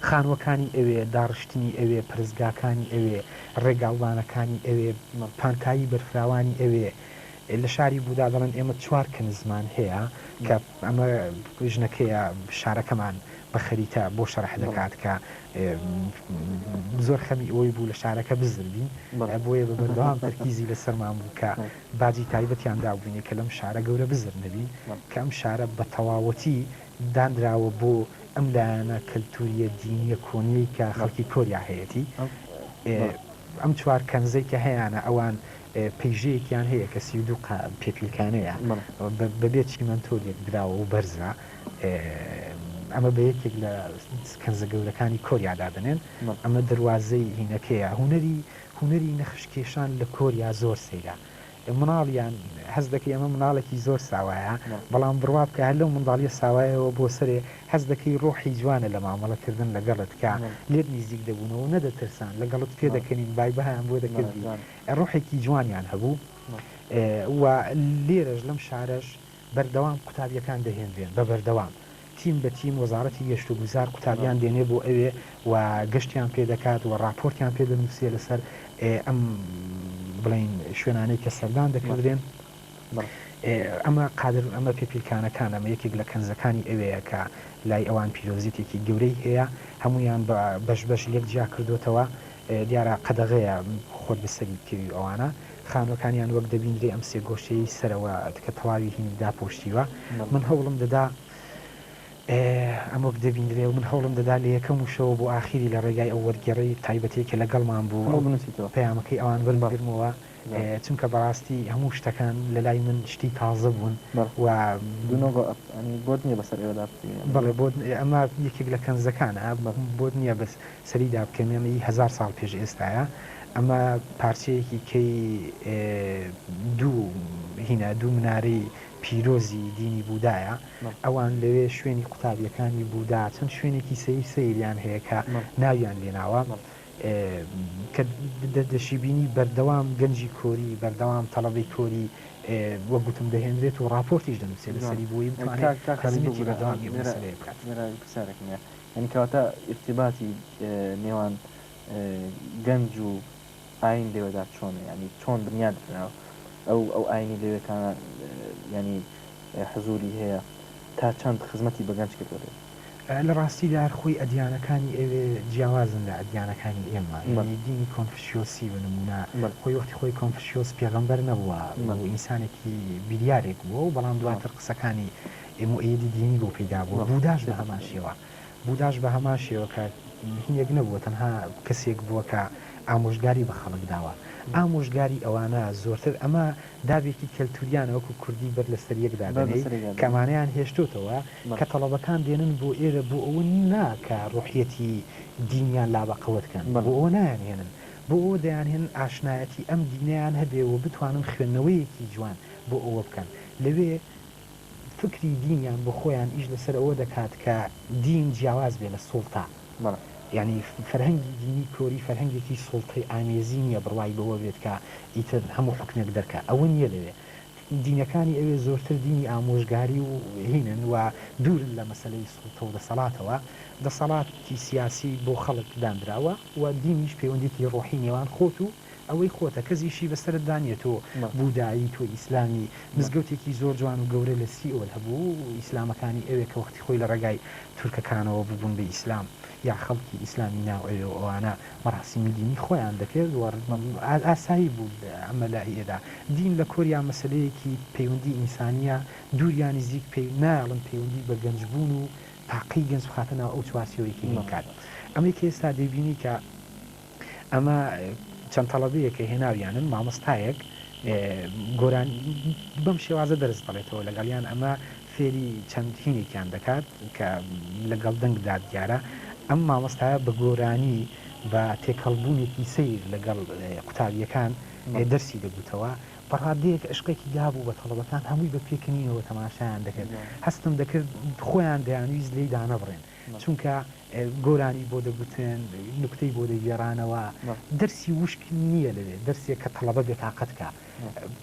خانووەکانی ئەوێ، داڕشتنی ئەوێ، پەرستگاکانی ئەوێ، ڕێگاوبانەکانی ئەوێ، پانتایی بەرفراوانی ئەوێ. لە شاری بودا دەڵێن ئێمە چوار کەنزمان هەیە کە ئەمە ژنەکەیە شارەکەمان بە خەریتە بۆ شەرح دەکات کە زۆر خەمی ئەوەی بوو لە شارەکە بزر بین بۆیە بە بەردەوام تەرکیزی لەسەرمان بوو کە باجی تایبەتیان دابووینێ کە لەم شارە گەورە بزر نەبین کە ئەم شارە بە تەواوەتی دانراوە بۆ ئەم لایەنە کەلتورییە دینییە کۆنییەی کە خەڵکی کۆریا هەیەتی. ئەم چوار کەنزەی کە هەیانە ئەوان پەیژەیەکیان هەیە کە 32 پێپیلکانەیە بەبێ چیمەنتۆ لێکدراوە و بەرزە. ئەمە بە یەکێک لە کەنزە گەورەکانی کۆریا دادەنێن. ئەمە دەروازەی هینەکەیە. هونەری هونەری نەخشکێشان لە کۆریا زۆر سەیرە. مناڵیان هەست دەکەی ئەمە مناڵێکی زۆر ساوایە بەڵام بڕوا بکە هەر لەو منداڵیە ساوایەوە بۆ سەرێ هەست دەکەی ڕۆحی جوانە لە مامەڵە کردن لەگەڵت کە لێت نیزیک دەبوونەوە نەدەترسان لەگەڵت پێدەکەنین بای بایان بۆ دەکردی ڕۆحێکی جوانیان هەبوو و لێرەش لەم شارەش بەردەوام قوتابیەکان دەهێنرێن بە بەردەوام تیم بە تیم وەزاڕەتی گەشت و گوزار قوتابیان دێنێ بۆ ئەوێ و گەشتیان پێ دەکات و ڕاپۆرتیان پێ دەنووسێ لەسەر ئەم بڵێین شوێنانەی کە سەردان دەکردرێن. ئەمە قادر ئەمە پێپیلکانەکان ئەمە یەکێک لە کەنزەکانی ئەوێیە کە لای ئەوان پیرۆزیتێکی گەورەی هەیە هەموویان بە بەش بەش لێک جیا کردۆتەوە دیارە قەدەغەیە خۆت بەسەری بکەوی و ئەوانە خانوەکانیان وەک دەبیندرێ ئەم سێ گۆشەیەی سەرەوە کە تەواوی هینی داپۆشتیوە من هەوڵم دەدا ئەم وەک دەبیندرێ و من هەوڵم دەدا لە یەکەم وشەوە بۆ ئاخیری لە ڕێگای ئەو وەرگێڕەی تایبەتەی کە لەگەڵمان بوو هەموو بنووسیتەوە. پەیامەکەی ئەوان وەربگرمەوە چونکە بەڕاستی هەموو شتەکان لەلای من شتی تازە بوون و. دونۆگۆ ئەپ یانی بۆت نییە بەسەر ئێوەدا بکەوی یانی. بەڵێ بۆت ئەمە یەکێک لە کەنزەکانە بۆت نییە بەس سەریدا بکەوی ئەمە ئی هەزار ساڵ پێش ئێستایە ئەمە پارچەیەکی کەی دوو هینە دوو منارەی پیرۆزی دینی بودایە ئەوان لەوێ شوێنی قوتابیەکانی بودا چەند شوێنێکی سەیر سەیریان هەیە کە ناویان لێناوە کە دەشیبینی بەردەوام گەنجی کۆری بەردەوام تەڵەبەی کۆری وەک گوتم دەهێنرێت و ڕاپۆرتیش دەنووسێت لەسەری بۆی بتوانێت خزمەتی بەردەوامی ئەو مەسەلەیە بکات. لێرە پرسیارێکم هەیە یانی کەواتە ئیرتیباتی نێوان گەنج و ئاین لەوێدا چۆنە یانی چۆن بنیات دراوە ئەو ئەو ئاینی لەوێ کە یانی حزوری هەیە تا چەند خزمەتی بە گەنج کردوە لەوێ؟ لە ڕاستیدا هەر خۆی ئەدیانەکانی ئەوێ جیاوازن لە ئەدیانەکانی ئێمە یانی دینی کۆنفشیۆسی بە نموونە خۆی وەختی خۆی کۆنفشیۆس پێغەمبەر نەبووە و ئینسانێکی بیریارێک بووە و بەڵام دواتر قسەکانی موئەیەدی دینی بۆ پەیدا بووە بوداش بە هەمان شێوە بوداش بە هەمان شێوە کە هینێک نەبووە تەنها کەسێک بووە کە ئامۆژگاری بە خەڵک داوە ئامۆژگاری ئەوانە زۆرتر ئەمە دابێکی کەلتوریانە وەکو کوردی بەر لەسەر یەک دادەنێی کە ئەمانەیان هێشتۆتەوە کە تەڵەبەکان دێنن بۆ ئێرە بۆ ئەوە نا کە ڕۆحیەتی دینیان لا بەقوەت کەن بۆ ئەوە نایانهێنن بۆ ئەوە دەیانهێنن ئاشنایەتی ئەم دینەیان هەبێ و بتوانن خوێندنەوەیەکی جوان بۆ ئەوە بکەن لەوێ فکری دینیان بۆ خۆیان ئیش لەسەر ئەوە دەکات کە دین جیاواز بێ لە سوڵتە. یانی فەرهەنگی دینی کۆری فەرهەنگێکی سوڵتەی ئامێزی نییە بڕوای بەوە بێت کە ئیتر هەموو حوکمێک دەرکا. ئەوە نییە لەوێ. دینەکانی ئەوێ زۆرتر دینی ئامۆژگاری و هینن و دوورن لە مەسەلەی سوڵتە و دەسەڵاتەوە. دەسەڵاتی سیاسی بۆ خەڵک داندراوە و دینیش پەیوەندیی ڕۆحی نێوان خۆت و ئەوەی خۆتە کەس ئیشی بەسەرتدا نیە تۆ بودایی تۆ ئیسلامی مزگەوتێکی زۆر جوان و گەورە لە سیئۆل هەبوو ئیسلامەکانی ئەوێ کە وەختی خۆی لە ڕێگای تورکەکانەوە ببوون بە ئیسلام یا خەڵکی ئیسلامی ناو ئەوێ و ئەوانە مەراسیمی دینی خۆیان دەکرد و ئاسایی بوو ئەمە لە ئێدا دین لە کۆریا مەسەلەیەکی پەیوەندی ئینسانیە دوور یا نزیک پەی نایەڵن پەیوەندی بە گەنج بوون و تاقی گەنج بخاتە ناو ئەو چوارچێوەی کە هین کات ئەمەی کە ئێستا دەیبینی کە ئەمە چەند تەڵەبەیەکە هێناویانن مامۆستایەک گۆرانی بەم شێوازە دەرس دەڵێتەوە لەگەڵیان ئەمە فێری چەند هینێکیان دەکات کە لەگەڵ دەنگدا دیارە ئەم مامۆستایە بە گۆرانی بە تێکەڵبوونێکی سەیر لەگەڵ قوتابیەکان دەرسی دەگوتەوە بە ڕادەیەک عشقێکی دابوو بە تەڵەبەکان هەمووی بە پێکەنینەوە تەماشایان دەکرد هەستم دەکرد خۆیان دەیانویست لێی دانەبڕێن چونکە گۆرانی بۆ دەگوتن، نوکتەی بۆ دەگێڕانەوە، دەرسی وشک نییە لەوێ، دەرسێک کە تەڵەبە بێتاقەت کا،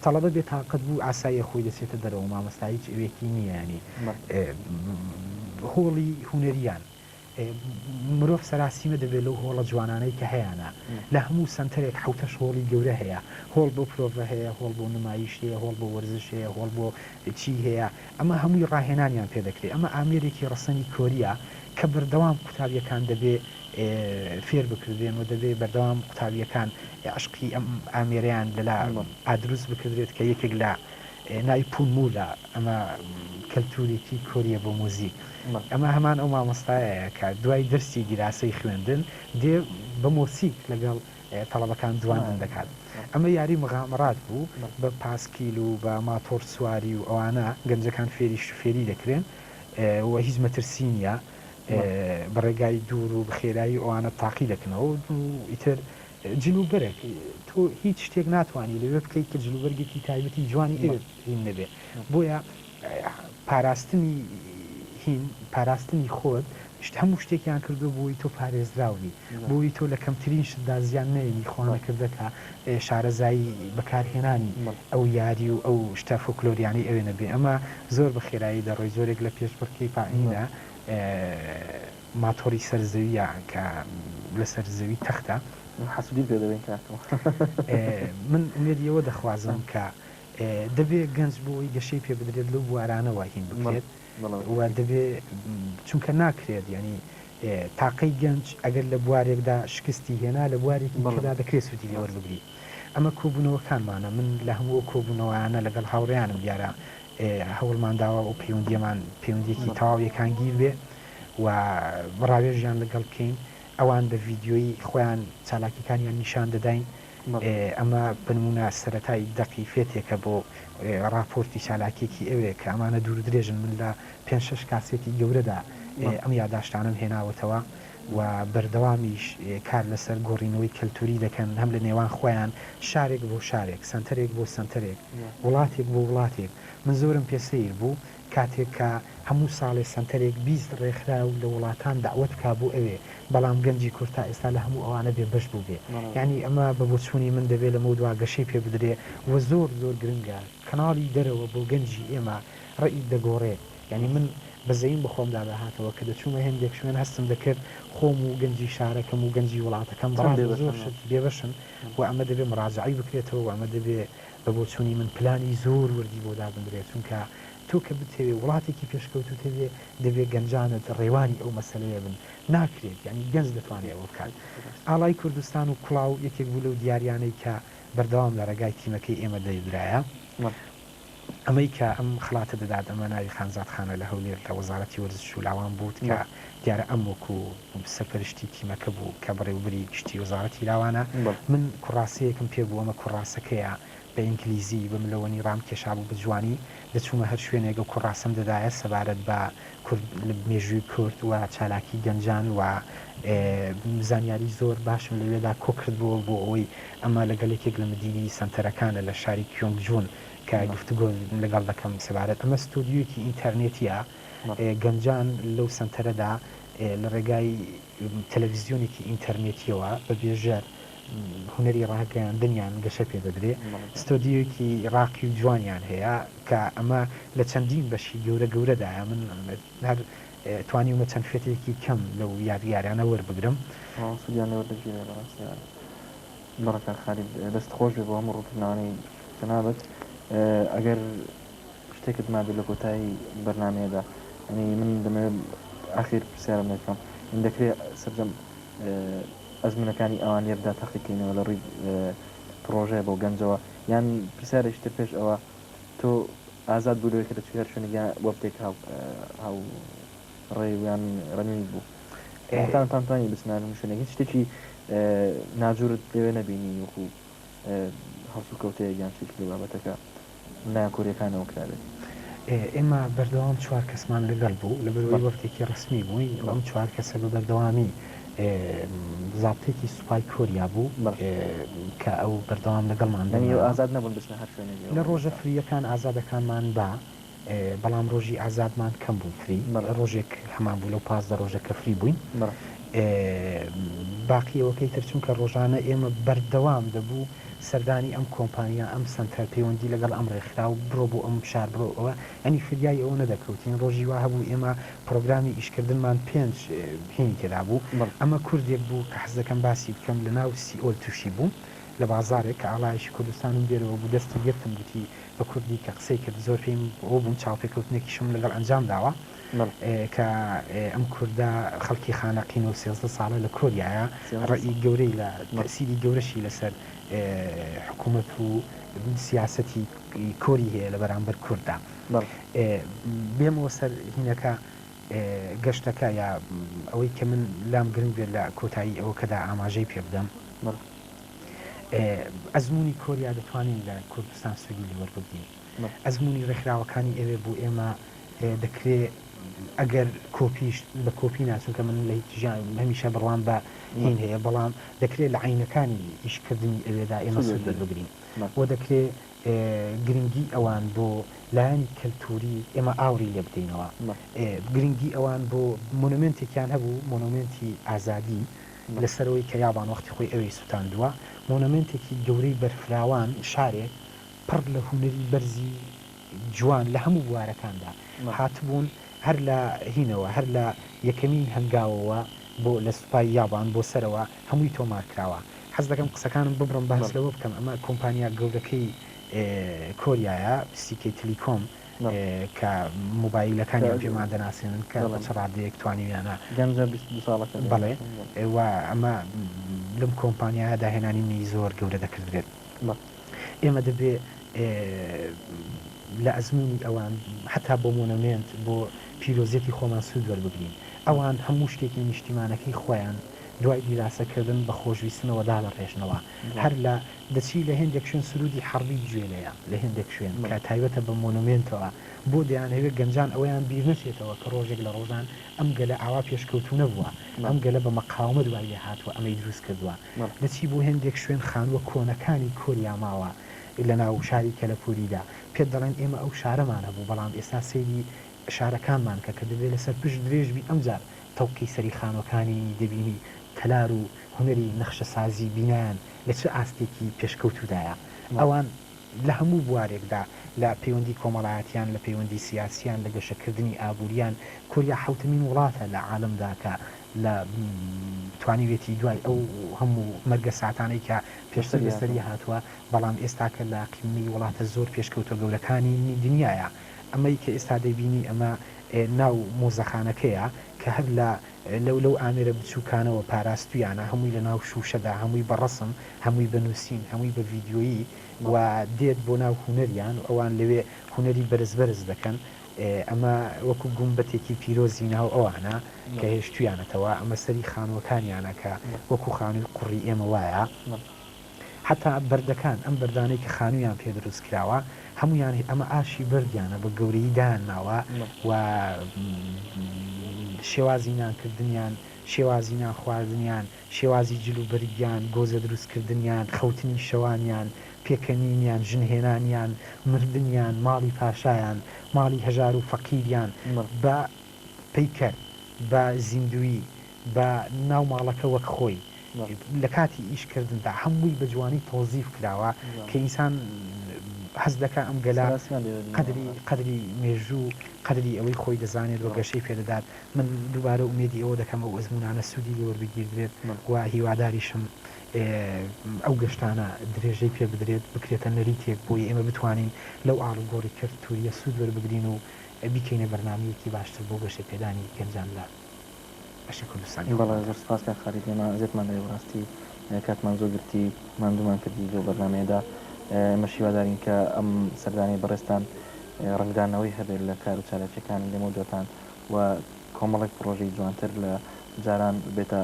تەڵەبە بێتاقەت بوو ئاساییە خۆی دەچێتە دەرەوە، مامۆستا هیچ ئەوێکی نییە یانی هۆڵی هونەریان مرۆڤ سەراسیمە دەبێت لەو هۆڵە جوانانەی کە هەیانە، لە هەموو سەنتەرێک حەوتەش هۆڵی گەورە هەیە، هۆڵ بۆ پرۆڤە هەیە، هۆڵ بۆ نمایش هەیە، هۆڵ بۆ وەرزش هەیە، هۆڵ بۆ چی هەیە، ئەمە هەمووی ڕاهێنانیان پێ دەکرێ، ئەمە ئامێرێکی ڕەسەنی کۆرییە کە بەردەوام قوتابییەکان دەبێ فێر بکردرێن و دەبێ بەردەوام قوتابییەکان عەشقی ئەم ئامێرەیان لەلا دروست بکردرێت کە یەکێک لە ناوی پونمولە، ئەمە کەلتوورێکی کۆرییە بۆ موزیک. ئەمە هەمان ئەو مامۆستایەیە کە دوای دەرسی دیراسەی خوێندن دێ بە مۆسیک لەگەڵ تەڵەبەکان دواندن دەکات. ئەمە یاری مغامرات بوو بە پاسکیل و بە ماتۆڕ سواری و ئەوانە گەنجەکان فێری شوفێری دەکرێن و هیچ مەترسی نییە بە ڕێگای دوور و بە خێرایی ئەوانە تاقی دەکەنەوە و ئیتر جلوبەرگ تۆ هیچ شتێک ناتوانی لەوێ بکەیت کە جلوبەرگێکی تایبەتی جوانی ئەوێ هین نەبێ بۆیە پاراستنی هین پاراستنی خۆت شت هەموو شتێکیان کردووە بۆی تۆ پارێزراو بی بۆی تۆ لە کەمترین شتدا زیان نەیەنی خوا نەکردە کە شارەزایی بەکارهێنانی ئەو یاری و ئەو شتە فۆکلۆریانەی ئەوێ نەبێ ئەمە زۆر بە خێرایی دەڕۆی جۆرێک لە پێشبڕکێی پائینە ماتۆڕی سەر زەویە کە لەسەر زەوی تەختە. حەسودیت پێ دەبەین کاکە. من ئومێدی ئەوە دەخوازم کە. دەبێ گەنج بۆ ئەوەی گەشەی پێ بدرێت لەو بوارانەوە هین بکرێت و دەبێ چونکە ناکرێت یانی تاقەی گەنج ئەگەر لە بوارێکدا شکستی هێنا لە بوارێکی تردا دەکرێت سوودی لێ وەربگری. ئەمە کۆبوونەوەکانمانە، من لە هەموو ئەو کۆبوونەوەیانە لەگەڵ هاوڕێیانم دیارە هەوڵمان داوە ئەو پەیوەندییەمان پەیوەندییەکی تەواو یەکانگیر بێ و ڕاوێژیان لەگەڵ بکەین، ئەوان بە ڤیدیۆیی خۆیان چالاکیەکانیان نیشان دەداین، ئەمە بە نموونە سەرەتای دەقی فێتێکە بۆ ڕاپۆرتی چالاکیەکی ئەوێ کە ئەمانە دوور و درێژن، من لە پێنج شەش کاسێتی گەورەدا ئەم یاداشتانەم هێناوەتەوە و بەردەوامیش کار لەسەر گۆڕینەوەی کەلتوری دەکەن هەم لە نێوان خۆیان شارێک بۆ شارێک، سەنتەرێک بۆ سەنتەرێک، وڵاتێک بۆ وڵاتێک. من زۆرم پێ سەیر بوو کاتێک کە هەموو ساڵێ سەنتەرێک 20 ڕێکخراو لە وڵاتان دەعوەت بکا بۆ ئەوێ، بەڵام گەنجی کورد تا ئێستا لە هەموو ئەوانە بێ بەش بووبێ. یانی ئەمە بە بۆچوونی من دەبێ لەمەودوا گەشەی پێ بدرێ و زۆر زۆر گرنگە. کەناڵی دەرەوە بۆ گەنجی ئێمە ڕێی دەگۆڕێ. یانی من بەزەییم بە خۆمدا دەهاتەوە کە دەچوومە هێندێک شوێن هەستم دەکرد خۆم و گەنجی شارەکەم و گەنجی وڵاتەکەم چەند بەڕاست لە زۆر بێبەشن. شت بێبەشن و ئەمە دەبێ مڕاجەعەی بکرێتەوە و ئەمە دەبێ بە بۆچوونی من پلانی زۆر وردی بۆ دابندرێت چونکە تۆ کە بتەوێ وڵاتێکی پێشکەوتووت هەبێ دەبێ گەنجانت ڕێوانی ئەو مەسەلەیە بن ناکرێت یانی گەنج دەتوانێ ئەوە بکات ئاڵای کوردستان و کوڵاو یەکێک بوو لەو دیاریانەی کە بەردەوام لە ڕێگای تیمەکەی ئێمە دەیدرایە. ئەمەی کە ئەم خەڵاتە دەدات ئەمە ناوی خانزاد خانە لە هەولێر لە وەزارەتی وەرزش و لاوان بووت کە دیارە ئەم وەکو سەرپەرشتی تیمەکە بوو کە بەڕێوبەری گشتی وەزارەتی لاوانە من کوڕاسەیەکم پێ بوو ئەمە کوڕاسەکەیە بە ئینگلیزی بە ملەوەنی ڕام کێشابوو بە جوانی دەچوومە هەر شوێنێک ئەو کوڕاسەم دەدایە سەبارەت بە کورد مێژووی کورد و چالاکی گەنجان و زانیاری زۆر باشم لەوێدا کۆکردبووە بۆ ئەوەی ئەمە لەگەڵ یەکێک لە مدیری سەنتەرەکانە لە شاری کیۆنگ جون کە گفتوگۆ لەگەڵ دەکەم سەبارەت ئەمە ستۆدیۆیەکی ئینتەرنێتیە گەنجان لەو سەنتەرەدا لە ڕێگای تەلەڤیزیۆنێکی ئینتەرنێتیەوە بە بێژەر هونەری ڕاگەیاندنیان گەشە پێ دەدرێ ستۆدیۆیەکی ڕاقی و جوانیان هەیە کە ئەمە لە چەندین بەشی گەورە گەورەدایە من هەر توانیومە چەند فێتێکی کەم لەو یادگارانە وەربگرم. سوودیان لێ وەردەگیرێ بەڕاستی. بەڵێ کاک خالید دەست خۆش بێ بۆ هەموو ڕوونکردنەوانەی جەنابت ئەگەر شتێکت مابێت لە کۆتایی بەرنمەیەدا یعنی من دەمەوێت ئاخیر پرسیارم لێ بکەم من دەکرێت سەرجەم ئەزمونەکانی ئەوان لێردا تاقیکەینەوە لە ڕووی پڕۆژەیە بۆ گەنجەوە یان پرسیارێکی تر پێش ئەوە تۆ ئازاد بوو لەوەی کە دەچووی هەر شوێنێک یان وەفدێک هاو هاو ڕێ یان ڕەنوی بوو هەتا تان توانی بچنە هەموو شوێنێک هیچ شتێکی ناجورت لەوێ نەبینی وەکو هەڵسوکەوتەیەک یان شتێکی لەو بابەتەکە لایەن کۆریەکانەوە کرابێت. ئێمە بەردەوام چوار کەسمان لەگەڵ بوو، لەبەرئەوەی وەفدێکی ڕەسمی بووین و ئەم چوار کەسە بە بەردەوامی زابتێکی سوپای کۆریا بوو کە ئەو بەردەوام لەگەڵمان یانی ئێوە ئازاد نەبوون بچنە هەر شوێنێک لە ڕۆژە فرییەکان ئازادەکانمان با بەڵام ڕۆژی ئازادمان کەم بوو فری ڕۆژێک هەمان بوو لەو 15 ڕۆژە کە فری بووین باقی ئەوەکەی تر چونکە ڕۆژانە ئێمە بەردەوام دەبوو سەردانی ئەم کۆمپانیا ئەم سەنتەر پەیوەندی لەگەڵ ئەم ڕێکخراو بڕۆ بۆ ئەم شار بڕۆ ئەوە یانی فریای ئەوە نەدەکەوتین ڕۆژی وا هەبوو ئێمە پڕۆگرامی ئیشکردنمان پێنج هینی تێدا بوو ئەمە کوردێک بوو کە حەز دەکەم باسی بکەم لە ناو سیئۆل تووشی بووم لە بازاڕێک کە ئاڵایەکی کوردستانم لێرەوە بوو دەستی گرتم گوتی بە کوردی کە قسەی کرد زۆر پێیم ئەوە بووم چاوپێکەوتنێکیشم لەگەڵ ئەنجام داوە کە ئەم کوردە خەڵکی خانەقینە و 13 ساڵە لە کۆریایە ڕەئی گەورەی لە تەسیری گەورەشی لەسەر حکوومەت و سیاسەتی کۆری هەیە لە بەرامبەر کورددا بێمەوە سەر هینەکە گەشتەکە یا ئەوەی کە من لام گرنگ بێت لە کۆتایی ئەوەکەدا ئاماژەی پێ بدەم ئەزموونی کۆریا دەتوانین لە کوردستان سوودی لێ وەربگرین. ئەزموونی ڕێکخراوەکانی ئەوێ بۆ ئێمە دەکرێ ئەگەر کۆپیش بە کۆپی نا چونکە من لە هیچ ژیان هەمیشە بڕوام بە هین هەیە بەڵام دەکرێ لە عەینەکانی ئیشکردنی ئەوێدا ئێمە سوود وەربگرین و دەکرێ گرنگی ئەوان بۆ لایەنی کەلتووری ئێمە ئاوڕی لێ بدەینەوە گرنگی ئەوان بۆ مۆنۆمێنتێکیان هەبوو مۆنۆمێنتی ئازادی لەسەرەوەی کە یابان وەختی خۆی ئەوێی سوتاندووە، مۆنۆمێنتێکی گەورەی بەرفراوان، شارێک پڕ لە هونەری بەرزی جوان لە هەموو بوارەکاندا هاتبوون، هەر لە هینەوە، هەر لە یەکەمین هەنگاوەوە بۆ لە سوپای یابان بۆ سەرەوە هەمووی تۆمار کراوە. حەز دەکەم قسەکانم ببڕم باس لەوە بکەم ئەمە کۆمپانیا گەورەکەی. کۆریایە، سیکەی تلیکۆم، کە مۆبایلەکانیان پێمان دەناسێنن کە بە چ ڕادەیەک توانیویانە. گەنجە 22 ساڵەکە. بەڵێ، و ئەمە لەم کۆمپانیایە داهێنانی زۆر گەورە دەکردرێت. ئێمە دەبێ لە ئەزموونی ئەوان هەتا بۆ مۆنۆمێنت، بۆ پیرۆزیەتی خۆمان سوود وەربگرین. ئەوان هەموو شتێکی نیشتیمانەکەی خۆیان دوای دیراسەکردن بە خۆشویستنەوە دادەڕێژنەوە. هەر لە دەچی لە هێندێک شوێن سروودی حەڕبیت گوێ لێیە، لە هێندێک شوێن کە تایبەتە بە مۆنۆمێنتەوە، بۆ دەیانهەوێ گەنجان ئەوەیان بیر نەچێتەوە کە ڕۆژێک لە ڕۆژان ئەم گەلە ئاوا پێشکەوتوو نەبووە، ئەم گەلە بە مەقاومەت وای لێ هاتووە ئەمەی دروست کردووە. دەچی بۆ هێندێک شوێن خانووە کۆنەکانی کۆریا ماوە لە ناو شاری کەلەپووریدا، پێت دەڵێن ئێمە ئەو شارەمان هەبوو، بەڵام ئێستا سەیری شارەکانمان کە کە دەبێ لەسەر پشت درێژ بی ئەمجار تەوقی سەری خانووەکانی دەبینی تەلار و هونەری نەخشەسازی بینایان لە چ ئاستێکی پێشکەوتوودایە. ئەوان لە هەموو بوارێکدا، لە پەیوەندی کۆمەڵایەتیان، لە پەیوەندی سیاسیان، لە گەشەکردنی ئابووریان، کۆریا حەوتەمین وڵاتە لە عالەمدا کە لە توانیویەتی دوای ئەو هەموو مەرگەساتانەی کە پێشتر بەسەری هاتووە، بەڵام ئێستاکە لە قیممەی وڵاتە زۆر پێشکەوتووە گەورەکانی دنیایە. ئەمەی کە ئێستا دەیبینی ئەمە ناو مۆزەخانەکەیە کە هەر لە لەو لەو ئامێرە بچووکانەوە پاراستوویانە، هەمووی لە ناو شووشەدا، هەمووی بە ڕەسم، هەمووی بە نووسین، هەمووی بە ڤیدیۆیی و دێت بۆ ناو هونەریان و ئەوان لەوێ هونەری بەرز بەرز دەکەن. ئەمە وەکوو گومبەتێکی پیرۆزی ناو ئەوانە کە هێشتوویانەتەوە. ئەمە سەری خانووەکانیانە کە وەکوو خانووی قوڕی ئێمە وایە. حەتا بەردەکان، ئەم بەردانەی کە خانوویان پێ دروست کراوە، هەموویان ئەمە ئاشی بەردیانە بە گەورەیی دایانناوە و شێوازی نانکردنیان، شێوازی نان خواردنیان، شێوازی جل و بەرگیان، گۆزە دروست کردنیان، خەوتنی شەوانیان، پێکەنینیان، ژن هێنانیان، مردنیان، ماڵی پاشایان، ماڵی هەژار و فەقیریان بە پەیکەر، بە زیندوویی، بە ناو ماڵەکە وەک خۆی لە کاتی ئیش کردندا هەمووی بە جوانی تەوزیف کراوە کە ئینسان هەست دەکا ئەم گەلە قەدری قەدری مێژوو قەدری ئەوەی خۆی دەزانێت و گەشەی پێ دەدات من دووبارە ئومێدی ئەوە دەکەم ئەو ئەزموونانە سوودی لێ وەربگیردرێت و هیواداریشم ئەو گەشتانە درێژەی پێ بدرێت بکرێتە نەریتێک بۆی ئێمە بتوانین لەو ئاڵوگۆڕی کەلتووریە سوود وەربگرین و بیکەینە بەرنامەیەکی باشتر بۆ گەشەپێدانی گەنجان لە بەشی کوردستانی بەڵێ خۆماندا. زۆر سوپاس کاک خالید ئێمە ئەزیەتمان دای بەڕاستی کاتمان زۆر گرتی ماندوومان کردی لەو بەرنامەیەدا ئێمەش هیوادارین کە ئەم سەردانەی بەڕێزتان ڕەنگدانەوەی هەبێت لە کار و چالاکیەکانی لەمەو دواتان و کۆمەڵێک پڕۆژەی جوانتر لە جاران بێتە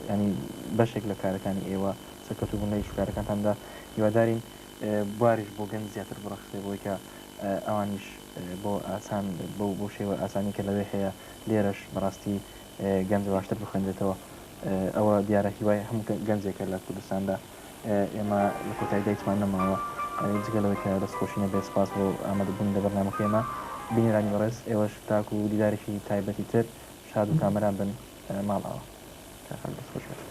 ینی بەشێک لە کارەکانی ئێوە سەرکەوتوو بن لە ئیش و کارەکانتاندا هیوادارین بواریش بۆ گەنج زیاتر بڕەخسێ بۆی کە ئەوانیش بۆ ئاسان بەو بەو شێوە ئاسانی کە لەوێ هەیە لێرەش بەڕاستی گەنج باشتر بخوێندرێتەوە ئەوە دیارە هیوای هەموو گەنجێکە لە کوردستاندا ئێمە لە کۆتاییدا هیچمان نەماوە جگە لەوەی کە دەستخۆشی نەبێت سپاس بۆ ئامادەبوون لە بەرنامەکەی ئێمە بینەرانی بەڕێز ئێوەش تاکو دیدارێکی تایبەتی تر شاد و کامەران بن ماڵئاوا کاک خالید دەستخۆش بێت.